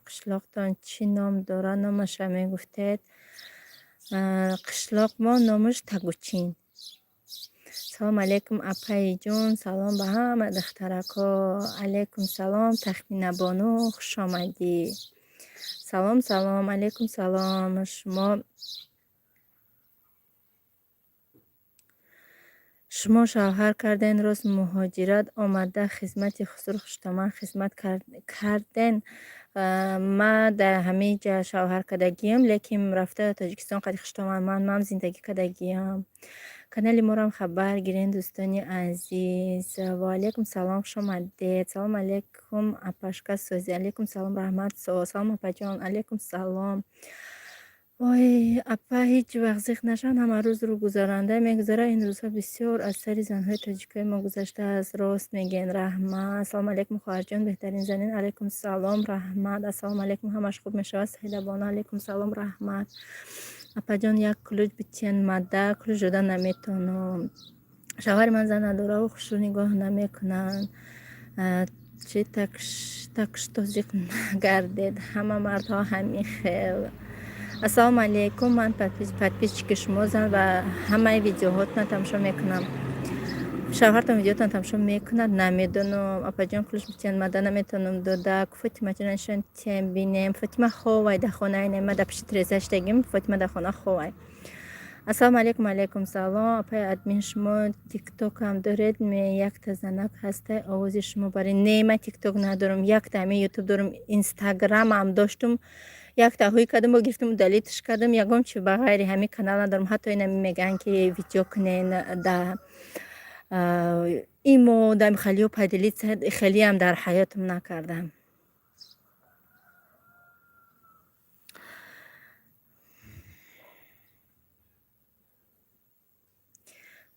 қишлоқтон чӣ ном дорад? Номаша мегуфтед. Қишлоқ мо номаш Тагучин. Салом алейкум, апаиҷон. Салом ба ҳама духтаракҳо. Алейкум салом, Тахминабону, хушомадӣ. Салом, салом, алейкум салом. Шумо шавҳар карден, рост муҳоҷират омада, хизмати хусур хуштоман хизмат карден? Ма дар ҳамин ҷа шавҳар кардагиам, лекин рафта Тоҷикистон қади хуштоман ман зиндагӣ кардагиам. Канали морам хабар гирен, дӯстони азиз. Ва алейкум салом, хуш омадед. Салом алейкум, апашка, созӣ? Алейкум салом, раҳмат. Салом, апаҷон. Алейкум салом. Ой, апа, ҳеҷ вақт зиқ нашаванд, ҳама рӯз рӯ гузаронда мегузарад. Ин рӯзҳо бисёр аз сари занҳои тоҷикои мо гузаштааст. Рост мегӯен, раҳмат. Салому алейкум, хоҳарҷон, беҳтарин занин. Алейкум салом, раҳмат. Ассалому алейкум, ҳамаш хуб мешавад, Саидабону. Алейкум салом, раҳмат. Апаҷон, як ключ битиен мада, ключ дода наметавонам. Шавҳари ман зан надораву хушрӯ нигоҳ намекунанд. Чи так что зиқ нагардед, ҳама мардҳо ҳамин хел. Ассалому алейкум, ман подписчики шумо зан ва ҳамаи видеоҳотона тамошо мекунам. Шавҳартон видеотон тамошо мекунад? Намедонам. Апаҷон, ключ битиен мада, наметавонам дода. Фотима ҷонашон тием, бинем. Фотима ховай, дар хонаи нема, дар пишти треза шудагим. Фотима дар хона ховай. Ассалому алейкум. Алейкум салом, апаи админ. Шумо тиктокам доред ме? Якта занак ҳастай, овози шумо бари. Не, ман тикток надорам, якта ҳамин ютуб дорам. Инстаграмам доштум, якта ҳуй кардам, бо гирифтам, удалить ш кардам. Ягон чи ба ғайри ҳамин канал надорам. Ҳатто ина мегӯянд, ки видео кунен да имо, да хелио поделиться, хелиам дар ҳаётам накардам.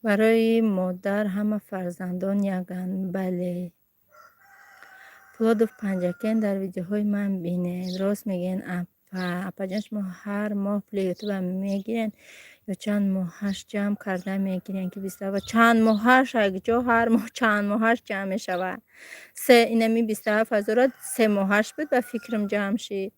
Барои модар ҳама фарзандон яганд. Бале. Пулодов Панҷакент дар видеоҳои ман бинед. Рост мегӯен, апа. Апаҷон, шумо ҳар моҳ пули ютуба мегирен ё чанд моҳаш ҷамъ карда мегирен, ки 27 чанд моҳаш якҷо, ҳар моҳ чанд моҳаш ҷамъ мешавад. Се инами 27 ҳазора 3 моҳаш буд, ба фикрам, ҷамъ шид.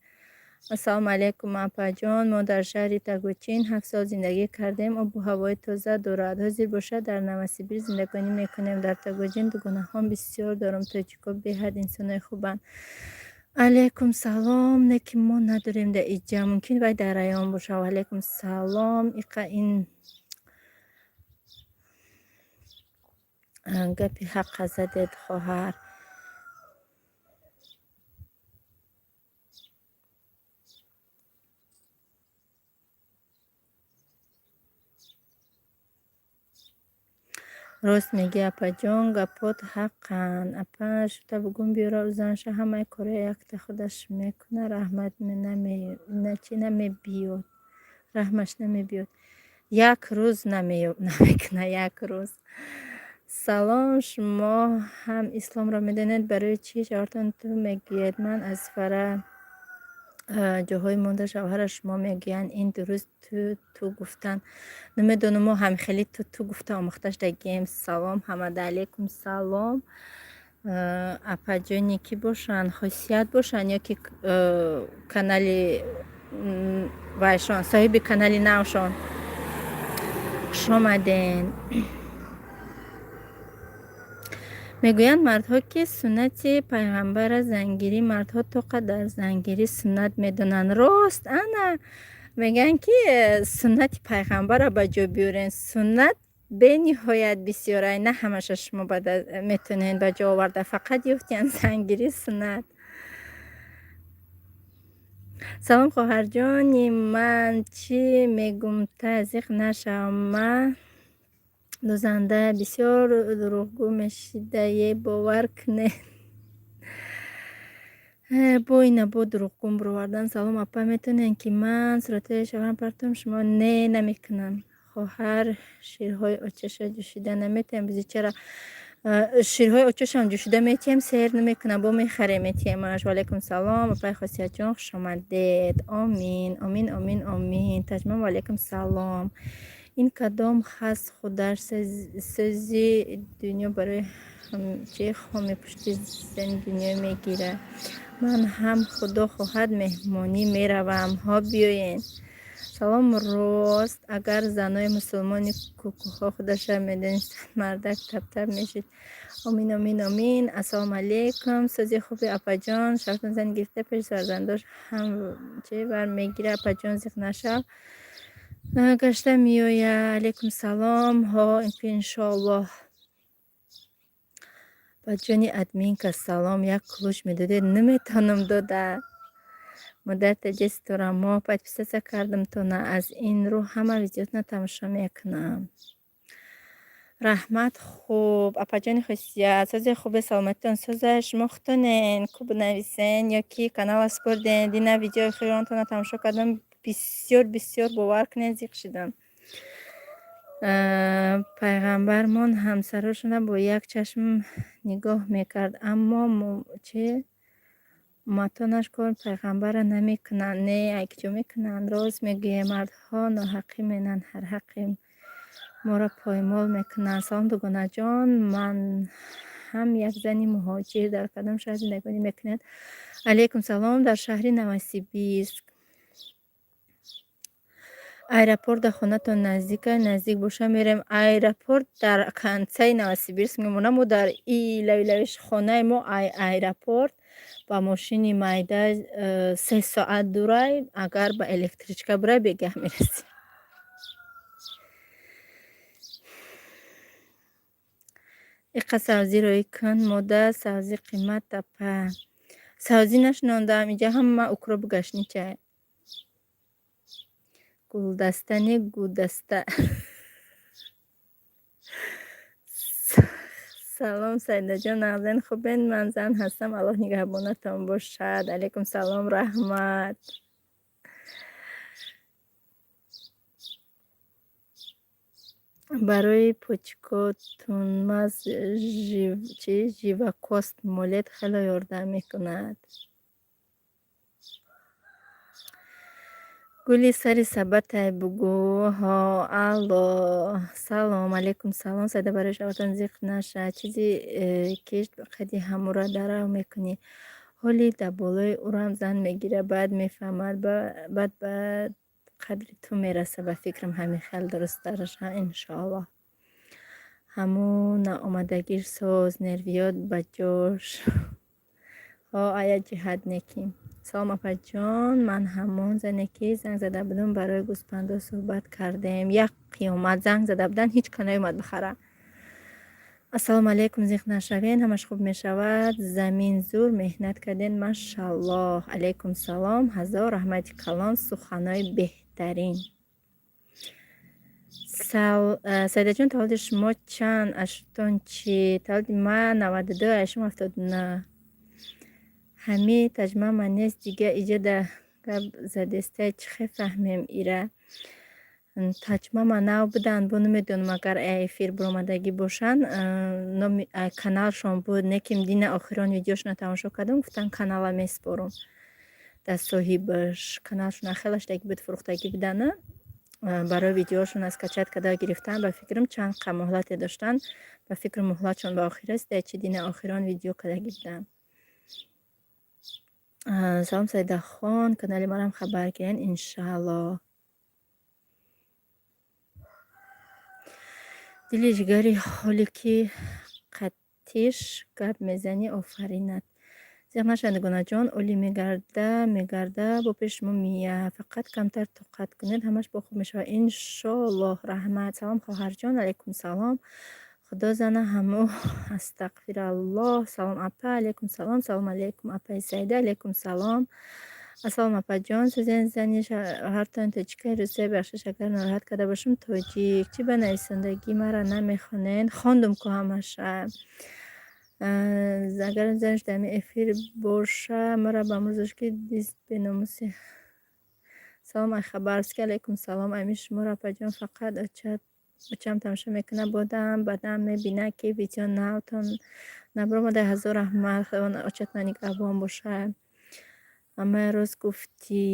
Ассалому алайкум, апаҷон. Мо дар шаҳри Тагочин 7 сол зиндагӣ кардем. Обу ҳавои тоза дорад. Ҳозир бошад, дар Новосибир зиндагонӣ мекунем. Дар Тагочин дугонаҳом бисёр дорам. Тоҷико беҳад инсонои хубанд. Алайкум салом. Не ки мо надорем дар иҷа, мумкин вай дар район бошад. Алайкум салом. Иқа ин гапи ҳаққа задед, хоҳар. Рост мегӯӣ, апаҷон, гапот ҳаққанд. Апа, шута бугун биёра, занша ҳамаи кораи якта худаш мекунад, раҳмат чи намебиёд, раҳмаш намебиёд. Як рӯз намекунад, як рӯз. Салом, шумо ҳам исломро медонед, барои чӣ шавҳартон ту мегӯяд? Ман аз фара ҷоҳои монда шавҳара шумо мегӯянд. Ин дуруст ту ту гуфтан? Намедонам, мо ҳам хеле ту ту гуфта омӯхта шудагием. Салом ҳамада, алейкум салом. Апаҷоне ки бошанд, Хосият бошанд ё ки канали вайшон, соҳиби канали навшон, хушомаден. Мегӯянд мардҳо, ки суннати пайғамбара зангирӣ, мардҳо то қадар зангирӣ суннат медонанд. Рост, ана мегӯянд, ки суннати пайғамбарро ба ҷо биёрен. Суннат бениҳоят бисёрай, на ҳамаша шумо метавонед ба ҷо оварда. Фақат ёфтиян зангирӣ суннат. Салом, хоҳарҷони ман, чӣ мегум, тазиқ нашав. Ман дузанда бисёр дурӯғгӯ мешидае, бовар кунед. Бо ина бо дурӯғгӯ бировардан. Салом, апа, метавонед, ки ман суратҳои шавҳарам партом шумо? Не, намекунам. Хоҳар, ширҳои очаша ҷӯшида наметавем? Бизичара, ширҳои очашам ҷӯшида метиҳем, сер намекунам, бо мехарем, метиҳемаш. Ваалайкум салом, апаи Хосиятҷон, хушомадед. Омин, омин, омин, омин. Таҷмон, ваалайкум салом. Ин кадом хас худаш сӯзи дунё барои чи хоми пушти зани дунё мегирад? Ман ҳам, худо хоҳад, меҳмонӣ меравам. Ҳо, биёен. Салом. Рост, агар занои мусулмони кӯкӯҳо худаша медонистанд, мардак таптап мешид. Омин, омин, омин. Ассалому алайкум. Сӯзи хуби, апаҷон. Шавҳартон зан гирифта, пеши фарзандош ҳам чи бар мегирад. Апаҷон, зиқ нашав, гашта меояд. Алайкум салом. Ҳо, иншоаллоҳ. Ба ҷони админка салом. Як ключ медодед? Наметавонам дода. Модар таҷа ситорамо, подписаться кардам тона, аз ин рӯ ҳама видеотона тамошо мекунам. Раҳмат. Хуб, апаҷони Хусият, сози хубе, саломатитон соза. Шумо худтонен ку бинависен ё ки канала спорден? Дина видеои хиронтона тамошо кардам, бисёр бисёр, бовар кунед, зиқ шудам. Пайғамбармон ҳамсарошона бо як чашм нигоҳ мекард, аммо чи умматонаш кор пайғамбарра намекунанд. Не, якҷо мекунанд. Рост мегӯем, мардҳо ноҳақӣ менанд, ҳар ҳаққи моро поймол мекунанд. Салом, дугонаҷон, ман ҳам як зани муҳоҷир. Дар кадом шаҳр зиндагонӣ мекунед? Алайкум салом. Дар шаҳри Новосибирск. Аэропорт дар хонатон наздика? Наздик боша, мерем. Аэропорт дар концаи Новосибирск мемонад. Мо дар и лави хонаи мо аэропорт ба мошини майда 3 соат дурай, агар ба электричка бирай, бегаҳ мерасем. Иқа савзӣ рӯй кун, мода, савзӣ қимат, апа. Савзӣ нашинондаам, инҷа ҳама укроп гашничай. Гулдаста не, гудаста. Салом, Саидаҷон, нағзен, хубен? Ман зан ҳастам, Аллоҳ нигаҳбонатон бошад. Алайкум салом, раҳмат. Барои почкотунмаз живакост молед хело ёрдам мекунад. Гули сари сабатай бугӯ. Ҳо, алло. Салом алейкум, салом. Сайда, барои шавҳартон зиқ наша. Чизи кишт қади ҳамура дарав мекунӣ. Ҳоли дар болои ӯрам зан мегира, баъд мефаҳмад, баъд ба қадри ту мераса. Ба фикрам, ҳамин хел дурусттараша, иншоаллоҳ. Ҳамун наомадагиш соз, нервиёт ба ҷош. Ҳо, ая ҷиҳат некӣ. Салом, апаҷон, ман ҳамон зане, ки занг зада будам, барои гӯспандо суҳбат кардем. Як қиёмат занг зада буданд, ҳеҷ ка наёмад бихара. Ассалому алайкум, зиқ нашавен, ҳамаш хуб мешавад. Замин зур меҳнат карден, машаллоҳ. Алайкум салом, ҳазор раҳмати калон, суханҳои беҳтарин. Сайдаҷон, таваллуди шумо чанд? Аштон чӣ? Таваллуди ман 92, ай шумо 79. Ҳами таҷмама нест, дига иҷода гап задестай, чӣ хел фаҳмем ира? Таҷмама нав буданд, бо намедонам, агар эфир баромадагӣ бошанд, номи каналшон буд, не ки дина охирон видеошона тамошо кардам, гуфтанд канала меспорум. Дар соҳибаш каналшона хелаш даги буд, фурӯхтагӣ будана. Барои видеошона скачать карда гирифтан, ба фикрам, чанд қа муҳлате доштанд, ба фикрам, муҳлатшон ба охир расида, чи дина охирон видео кардагӣ буданд. Салом, Сайдахон, канали марам хабар кунед, иншааллоҳ. Дили ҷигари ҳоле ки қаттиш гап мезанӣ, офаринат. Зиқ нашавед, Нигонаҷон, оли мегарда, мегарда, бо пеши шумо мия. Фақат камтар тоқат кунед, ҳамаш бо хуб мешавад. Иншоаллоҳ, раҳмат. Салом, хоҳарҷон, алайкум салом. Худо зана ҳамо, астағфираллоҳ. Салом, апа, алайкум салом. Салом алайкум, апаи Саида, алайкум салом. Ассалом, апаҷон, сӯзен зани шавҳартон тоҷикаи русия? Бахшиш, агар нороҳат карда бошам, тоҷик. Чӣ ба нависандагӣ мара намехонед? Хондум ку ҳамаша. Агар занаш дар эфир боша, мара ба мурзош ки дист беномуси. Салом, ай Хабаровский, алайкум салом. Ами шуморо, апаҷон, фақат очам тамошо мекунад, бодам баъдан мебинад, ки видео навтон набаромада. Ҳазор раҳмат, худованд очатона нигаҳбон бошад. Амая рост гуфтӣ,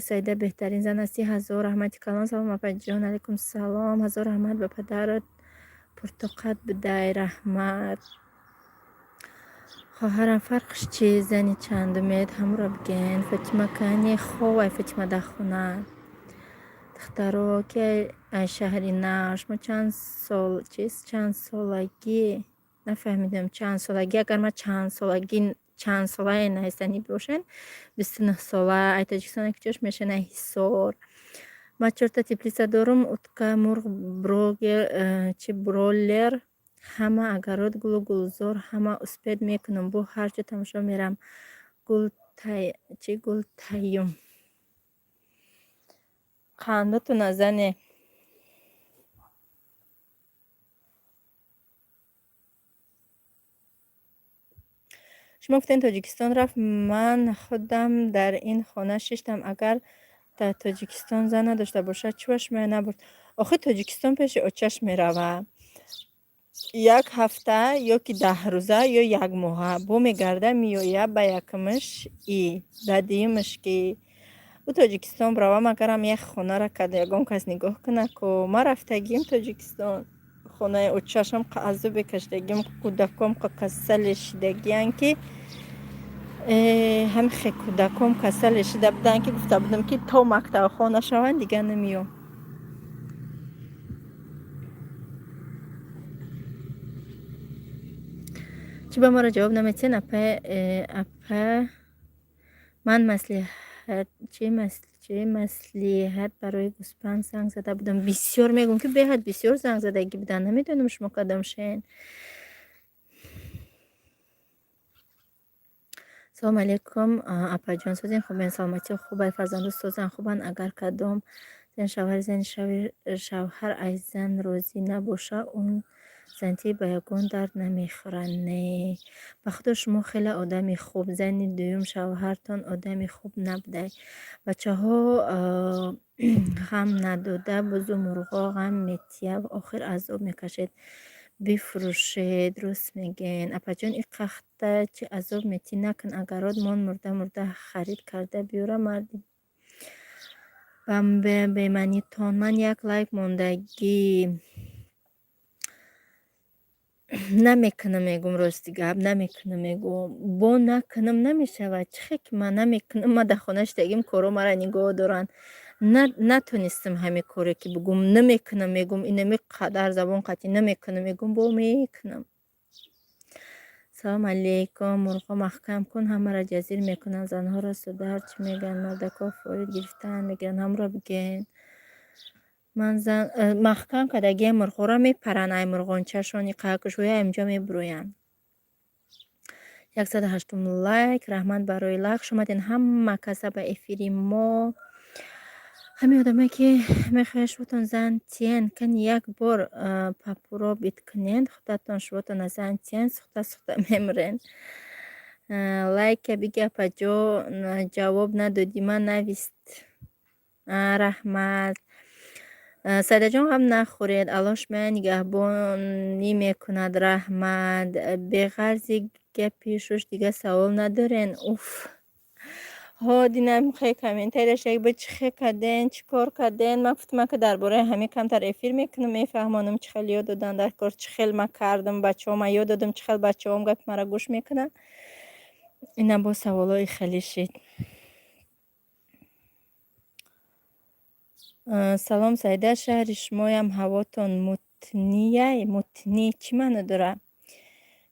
Саида беҳтарин зан ҳастӣ. Ҳазор раҳмати калон. Салом, апаҷон, алайкум салом. Ҳазор раҳмат, ба падарат пуртоқат будай, раҳмат. Хоҳарам, фарқш чи? Зани чандумед, ҳамуро бигӯен. Фотима кани? Ховай Фотима дар хона. Духтаро, ки ай шаҳри нав, шумо чанд сол чиз, чанд солагӣ? Нафаҳмидам, чанд солагӣ. Агар ман чанд солагӣ, чанд солае наҳистанӣ бошен, 29 сола. Ай Тоҷикистон куҷош мешен? Ай Ҳисор. Ман чорта теплица дорум, утка, мурғ, брогер, чи бройлер, ҳама огород, гулу гулзор, ҳама успеть мекунам, бо ҳар ҷо тамошо мерам. Гул чи гултаюм. Қандатона зане. Шумо гуфтед, Тоҷикистон рафт, ман худам дар ин хона шиштам. Агар дар Тоҷикистон зан надошта бошад, чӣ ба шумоя набурд? Охир Тоҷикистон пеши очаш меравад. Як ҳафта ё ки 10 рӯза ё як моҳа бо мегарда меояд, ба якумаш и ба дуюмаш ки ӯ Тоҷикистон бирава, магарам як хонара карда ягон кас нигоҳ кунад ку. Ман рафтагим Тоҷикистон, хонаи очашам азобе кашидагим, кӯдаком касале шидагиянд, ки ҳами хе кӯдаком касале шида буданд, ки гуфта будам, ки то мактабхон нашаванд, дигар намеём. Чӣ ба маро ҷавоб наметиҳед, апа? Апа, ман маслиҳат чи маслиҳат барои гӯспанд занг зада будам. Бисёр мегӯм, ки беҳад бисёр занг задагӣ буданд. Намедонам, шумо кадом шен. Салому алейкум, апаҷон, созен, хубен, саломатиҳо хубай, фарзанду созан, хубанд. Агар кадом зан шавҳари зани шавҳар аз зан розӣ набоша, он Зантӣ ба ягон дард намехӯрад, не. Ба худо, шумо хеле одами хуб. Зани дуюм шавҳартон одами хуб набудай. Бачаҳо ғам надода, бузу мурғо ғам метия, охир азоб мекашед. Бифурӯшед, рост мегӯен. Апаҷон, и қахта чӣ азоб метӣ, накун, агарот мон мурда мурда харид карда биёра, марди бемаънитон. Ман як лайк мондагӣ намекунам, мегум, рости гап, намекунам, мегум. Бо накунам намешавад. Чӣ хел ки ман намекунам, ман дар хона шидагим, коро мара нигоҳ доранд. Натонистам ҳамин коре ки бугум, намекунам, мегум, инами қадар забон қатъӣ намекунам, мегум, бо мекунам. Салом алейкум. Мурғо маҳкам кун, ҳамаро ҷазир мекунанд. Занҳоро суда ҳарчи мегӯянд, мардако форид гирифтаанд, мегӯянд, ҳамро бигӯен. Ман зан маҳкам кардагиам мурғҳоро, мепаранд ай мурғончашон, иқакушҳои инҷо мебуроянд. 108-ум лайк, раҳмат барои лайк. Хуш омадед ҳама каса ба эфири мо. Ҳамин одамое ки мехоҳед шуботон зан тиен, кани як бор попробовать кунед, худатон шуботона зан тиен, сӯхта сӯхта мемирен. Лайка биги, апаҷо, ҷавоб надодӣ, ман навист. Раҳмат. Сайдаҷон, ғам нахӯред, Аллоҳ шумоя нигаҳбонӣ мекунад, раҳмат. Беғарзи гапи шуш дига савол надорен? Уф. Ҳо, динам хе комментарияш як ба чӣ хе карден, чӣ кор карден. Ман гуфтам, ки дар бораи ҳамин камтар эфир мекунам, мефаҳмонам, чӣ хел ёд додан дар кор, чӣ хел ман кардам, бачаҳо ёд додам, чӣ хел бачаҳом гапи маро гӯш мекунанд. Инам боз саволҳои хеле шид. Салом, Саида, шаҳри шумоям ҳавотон мутнияй? Мутнӣ чӣ маъно дорад?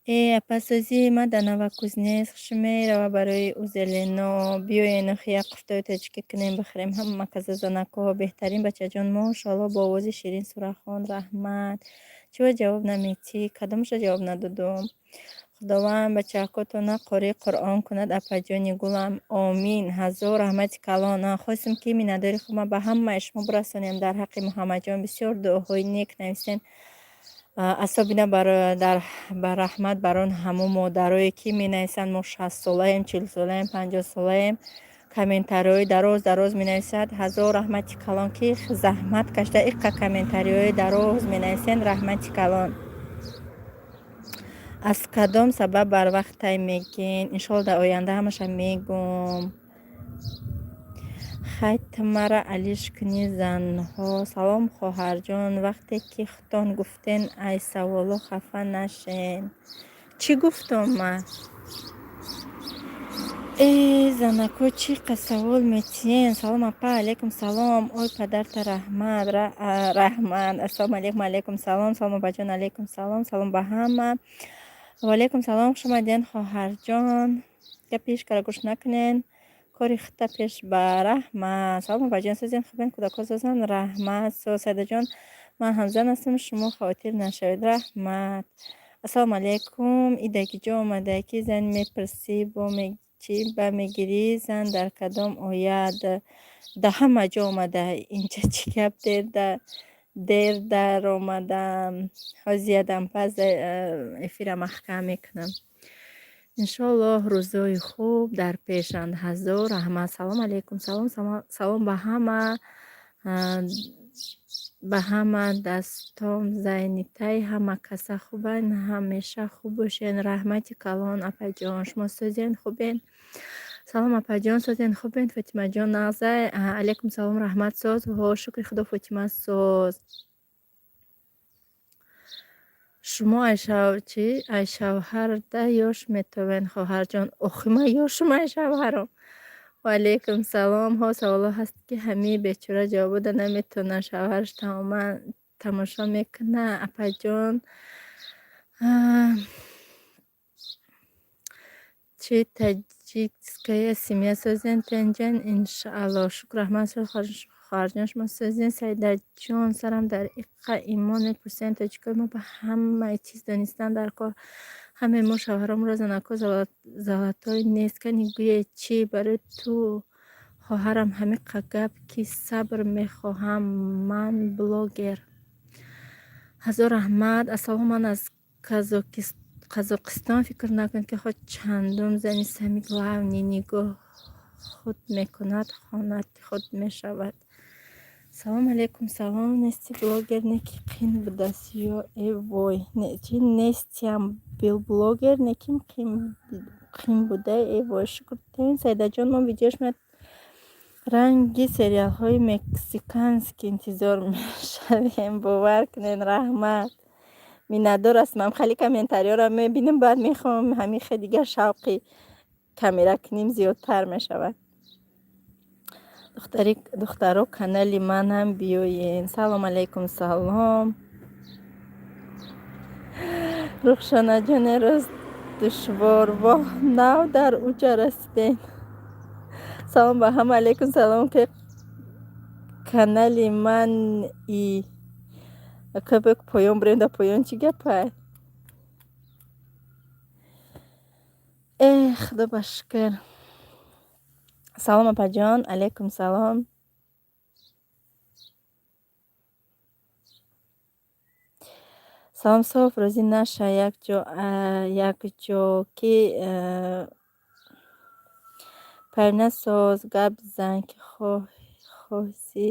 Э, апасозӣ, ман дар Новокузнецк, хуш мерава барои узелено. Биёен, охи, як қуфтои тоҷикӣ кунем, бихӯрем ҳама каза, занакҳо беҳтарин. Бачаҷон, мошоалло, бо овози ширин сурахон, раҳмат. Чиро ҷавоб наметӣ? Кадомаша ҷавоб надодум? Худованд бачаҳакотона қории Қуръон кунад, апаҷони гулам. Омин. Ҳазор раҳмати калон. Хостем, ки миннатдори худма ба ҳамаи шумо бирасонем дар ҳаққи Муҳаммадҷон. Бисёр дуоҳои нек нависен. Особенно ба раҳмат бар он ҳамун модарое, ки менависанд: мо 60-солаем, 40-солаем, 50-солаем, комментариҳои дароз дароз менависад. Ҳазор раҳмати калон, ки заҳмат кашида иққа комментариҳои дароз менависен, раҳмати калон. Аз кадом сабаб барвақтай мегӯен? Иншоалло, дар оянда ҳамаша мегӯм. Хай, ту мара алиш кунӣ, занҳо. Салом, хоҳарҷон, вақте ки худтон гуфтен, ай саволо хафа нашен. Чӣ гуфтам ман? Э, занако, чӣ қа савол метиҳен? Салом, апа, алейкум салом. Ой, падарта раҳмат, раҳмат. Ассалому алейкум, алейкум салом. Салом, апаҷон, алейкум салом. Салом ба ҳама. Ваалейкум салом, хуш омадед, хоҳарҷон. Гапи ҳеҷ гӯш накунен. Кори худта пеш ба, раҳмат. Салом, апаҷон, созен, хубен, кӯдакҳо созанд, раҳмат. Сайдаҷон, ман ҳамзан ҳастам, шумо хавотир нашавед, раҳмат. Ассалому алейкум. Идаки ҷо омада, ки зан мепурсӣ, бо чӣ ба мегирӣ, зан дар кадом ояд? Да ҳама ҷо омада. Инҷа чӣ гап, дер даромадам. Ҳозир ядам пас эфира маҳкам мекунам. Иншоаллоҳ, рӯзҳои хуб дар пешанд. Ҳазор раҳмат. Салом алейкум. Салом, салом ба ҳама. Ба ҳама дастом зайнитай, ҳама каса хубанд, ҳамеша хуб бошед. Раҳмати калон, апаҷон. Шумо созен, хубен? Салом, апаҷон, созен, хубен? Фотимаҷон нағзай? Алейкум салом, раҳмат, соз. Ҳо, шукри худо, Фотима соз. Шумо чӣ ай шавҳарда ёш метовен, хоҳарҷон? Охи, ман ёшум ай шавҳарам. Ваалейкум салом. Ҳо, саволҳо ҳаст, ки ҳамии бечора ҷавоб дода наметавонад. Шавҳараш тамоман тамошо мекунад. Апаҷон, чӣ таджикская семья, созен, тенҷен? Иншаалло. Шукр, раҳмат, хоҳарҷон, шумо созен? Саидаҷон, сарам дар иққа имон мепурсем. Тоҷикои мо ба ҳамаи чиз донистан дар кор. Ҳамаи мо шавҳаромро занако золотой нест. Кани гӯе чӣ барои ту, хоҳарам, ҳамиқа гап, ки сабр мехоҳам, ман блогер. Ҳазор раҳмат. Ассалом, ман аз Қазоқистон. Фикр накунед, ки худ чандум зани самый главный нигоҳ худ мекунад, хонати худ мешавад. Салом алейкум, салом. Нести блогер неки қин будаст ё э вой, чи нестиам блогер неким қин буда, э вой, шукр. Сайдаҷон, мо видеош ранги сериалҳои мексиканский интизор мешавем, бовар кунед. Раҳмат, миннатдор ҳастам. Хеле комментариёро мебинам, баъд мехоҳам, ҳамин хел дигар шавқи камера кунем зиёдтар мешавад. Духтаро, канали манам биёен. Салом алейкум, салом. Рухшонаҷоне, рӯз душвор, воҳ, нав дар уҷа расидем. Салом ба ҳама, алейкум салом. Ки канали ман и поён бирем, дар поён чӣ гапай? Э, худо ба шукр. Салом, апаҷон, алейкум салом. Салом, соф розӣ наша, якҷо ки парина соз гап зан, ки хоҳси.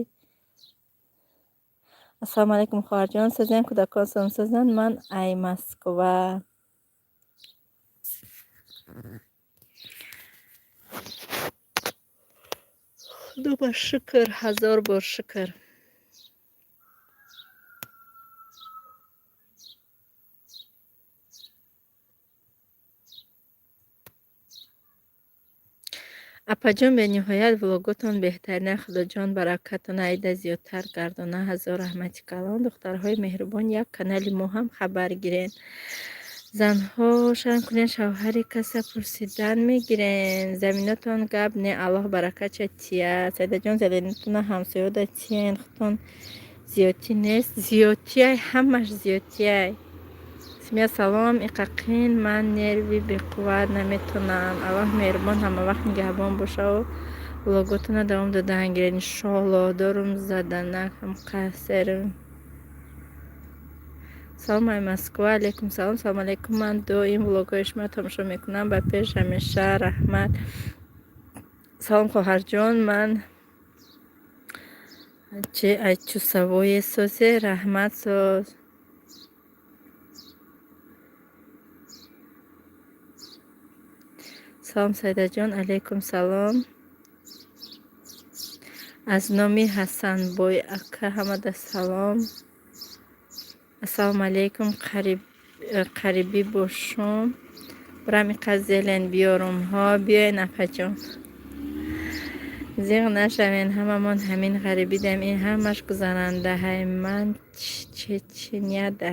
Ассалому алайкум, хоҳарҷон, созем, кӯдакон салом, созанд. Ман ай Москва. Худо ба шукр, ҳазор бор шукр. Апаҷон, бениҳоят влоготон беҳтарина. Худоҷон баракатона айда зиёдтар гардона. Ҳазор раҳмати калон. Духтарҳои меҳрубон, як канали мо ҳам хабар гирен. Занҳо, шарм кунед, шавҳари каса пурсидан мегирен. Заминотон гап не, Аллоҳ баракатша тия. Сайдаҷон, заминотона ҳамсоёда тиен, худтон зиёдтӣ нест. Зиёдтиай, ҳамаш зиёдтиай. Симия, салом. Иқақин, ман нерви беқувват, наметонам. Аллоҳ меҳрубон, ҳамавақт нигаҳбон бошаву влоготона давом додан гиред, иншоаллоҳ. Дорум заданак ҳам қасерм. Салом ай Москва, алейкум салом. Салом алейкум, ман доим влогҳои шумо тамошо мекунам, ба пеш ҳамеша, раҳмат. Салом, хоҳарҷон, ман чи ай чусавое созе, раҳмат, соз. Салом, Сайдаҷон, алейкум салом. Аз номи Ҳасанбой ака ҳамада салом. Ассалому алейкум, қарибӣ бошум. Бурам иқа зелен биёрум. Ҳо, биёен, апаҷон. Зиғ нашавен, ҳамамон ҳамин ғарибидем, ин ҳамаш гузарандаҳай. Ман чечняда.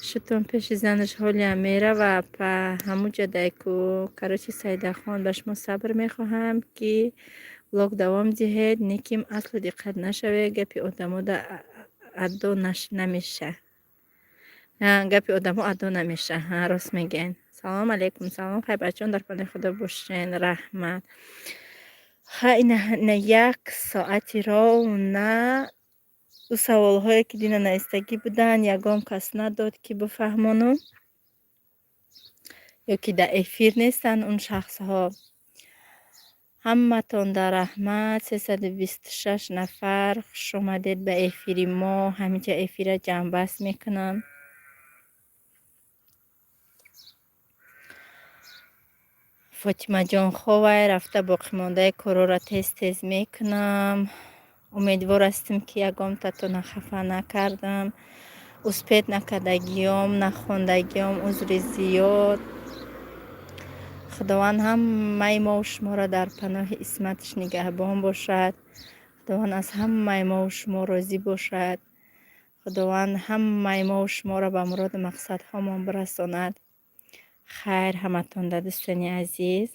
Шутон пеши занаш ҳолиам мерава, апа, ҳамуҷа дай ку. Короче, Сайдахон, ба шумо сабр мехоҳам, ки влог давом диҳед, неким асло диққат нашавед, гапи одамо адо намеша. Гапи одамо адо намеша. Ҳа, рост мегӯен. Салом алейкум, салом, хай, бачаҳон, дар паноҳи Худо бошен, раҳмат. Ха, ина як соати ровна ӯ саволҳое, ки дина навистагӣ буданд, ягон кас надод, ки бифаҳмонум, ё ки дар эфир нестанд он шахсҳо. Ҳаматон дар раҳмат, 326 нафар, хушомадед ба эфири мо. Ҳаминҷа эфира ҷамъбаст мекунам. Фотимаҷон ховай, рафта боқимондаи корора тез тез мекунам. Умедвор ҳастем, ки ягонтатона хафа накардам. Успеть накардагиём, нахондагиём узри зиёд. Худованд ҳамаи мову шуморо дар паноҳи исматаш нигаҳбон бошад. Худованд аз ҳамаи мову шумо розӣ бошад. Худованд ҳамаи мову шуморо ба муроду мақсадҳомон бирасонад. Хайр ҳаматонда, дӯстони азиз.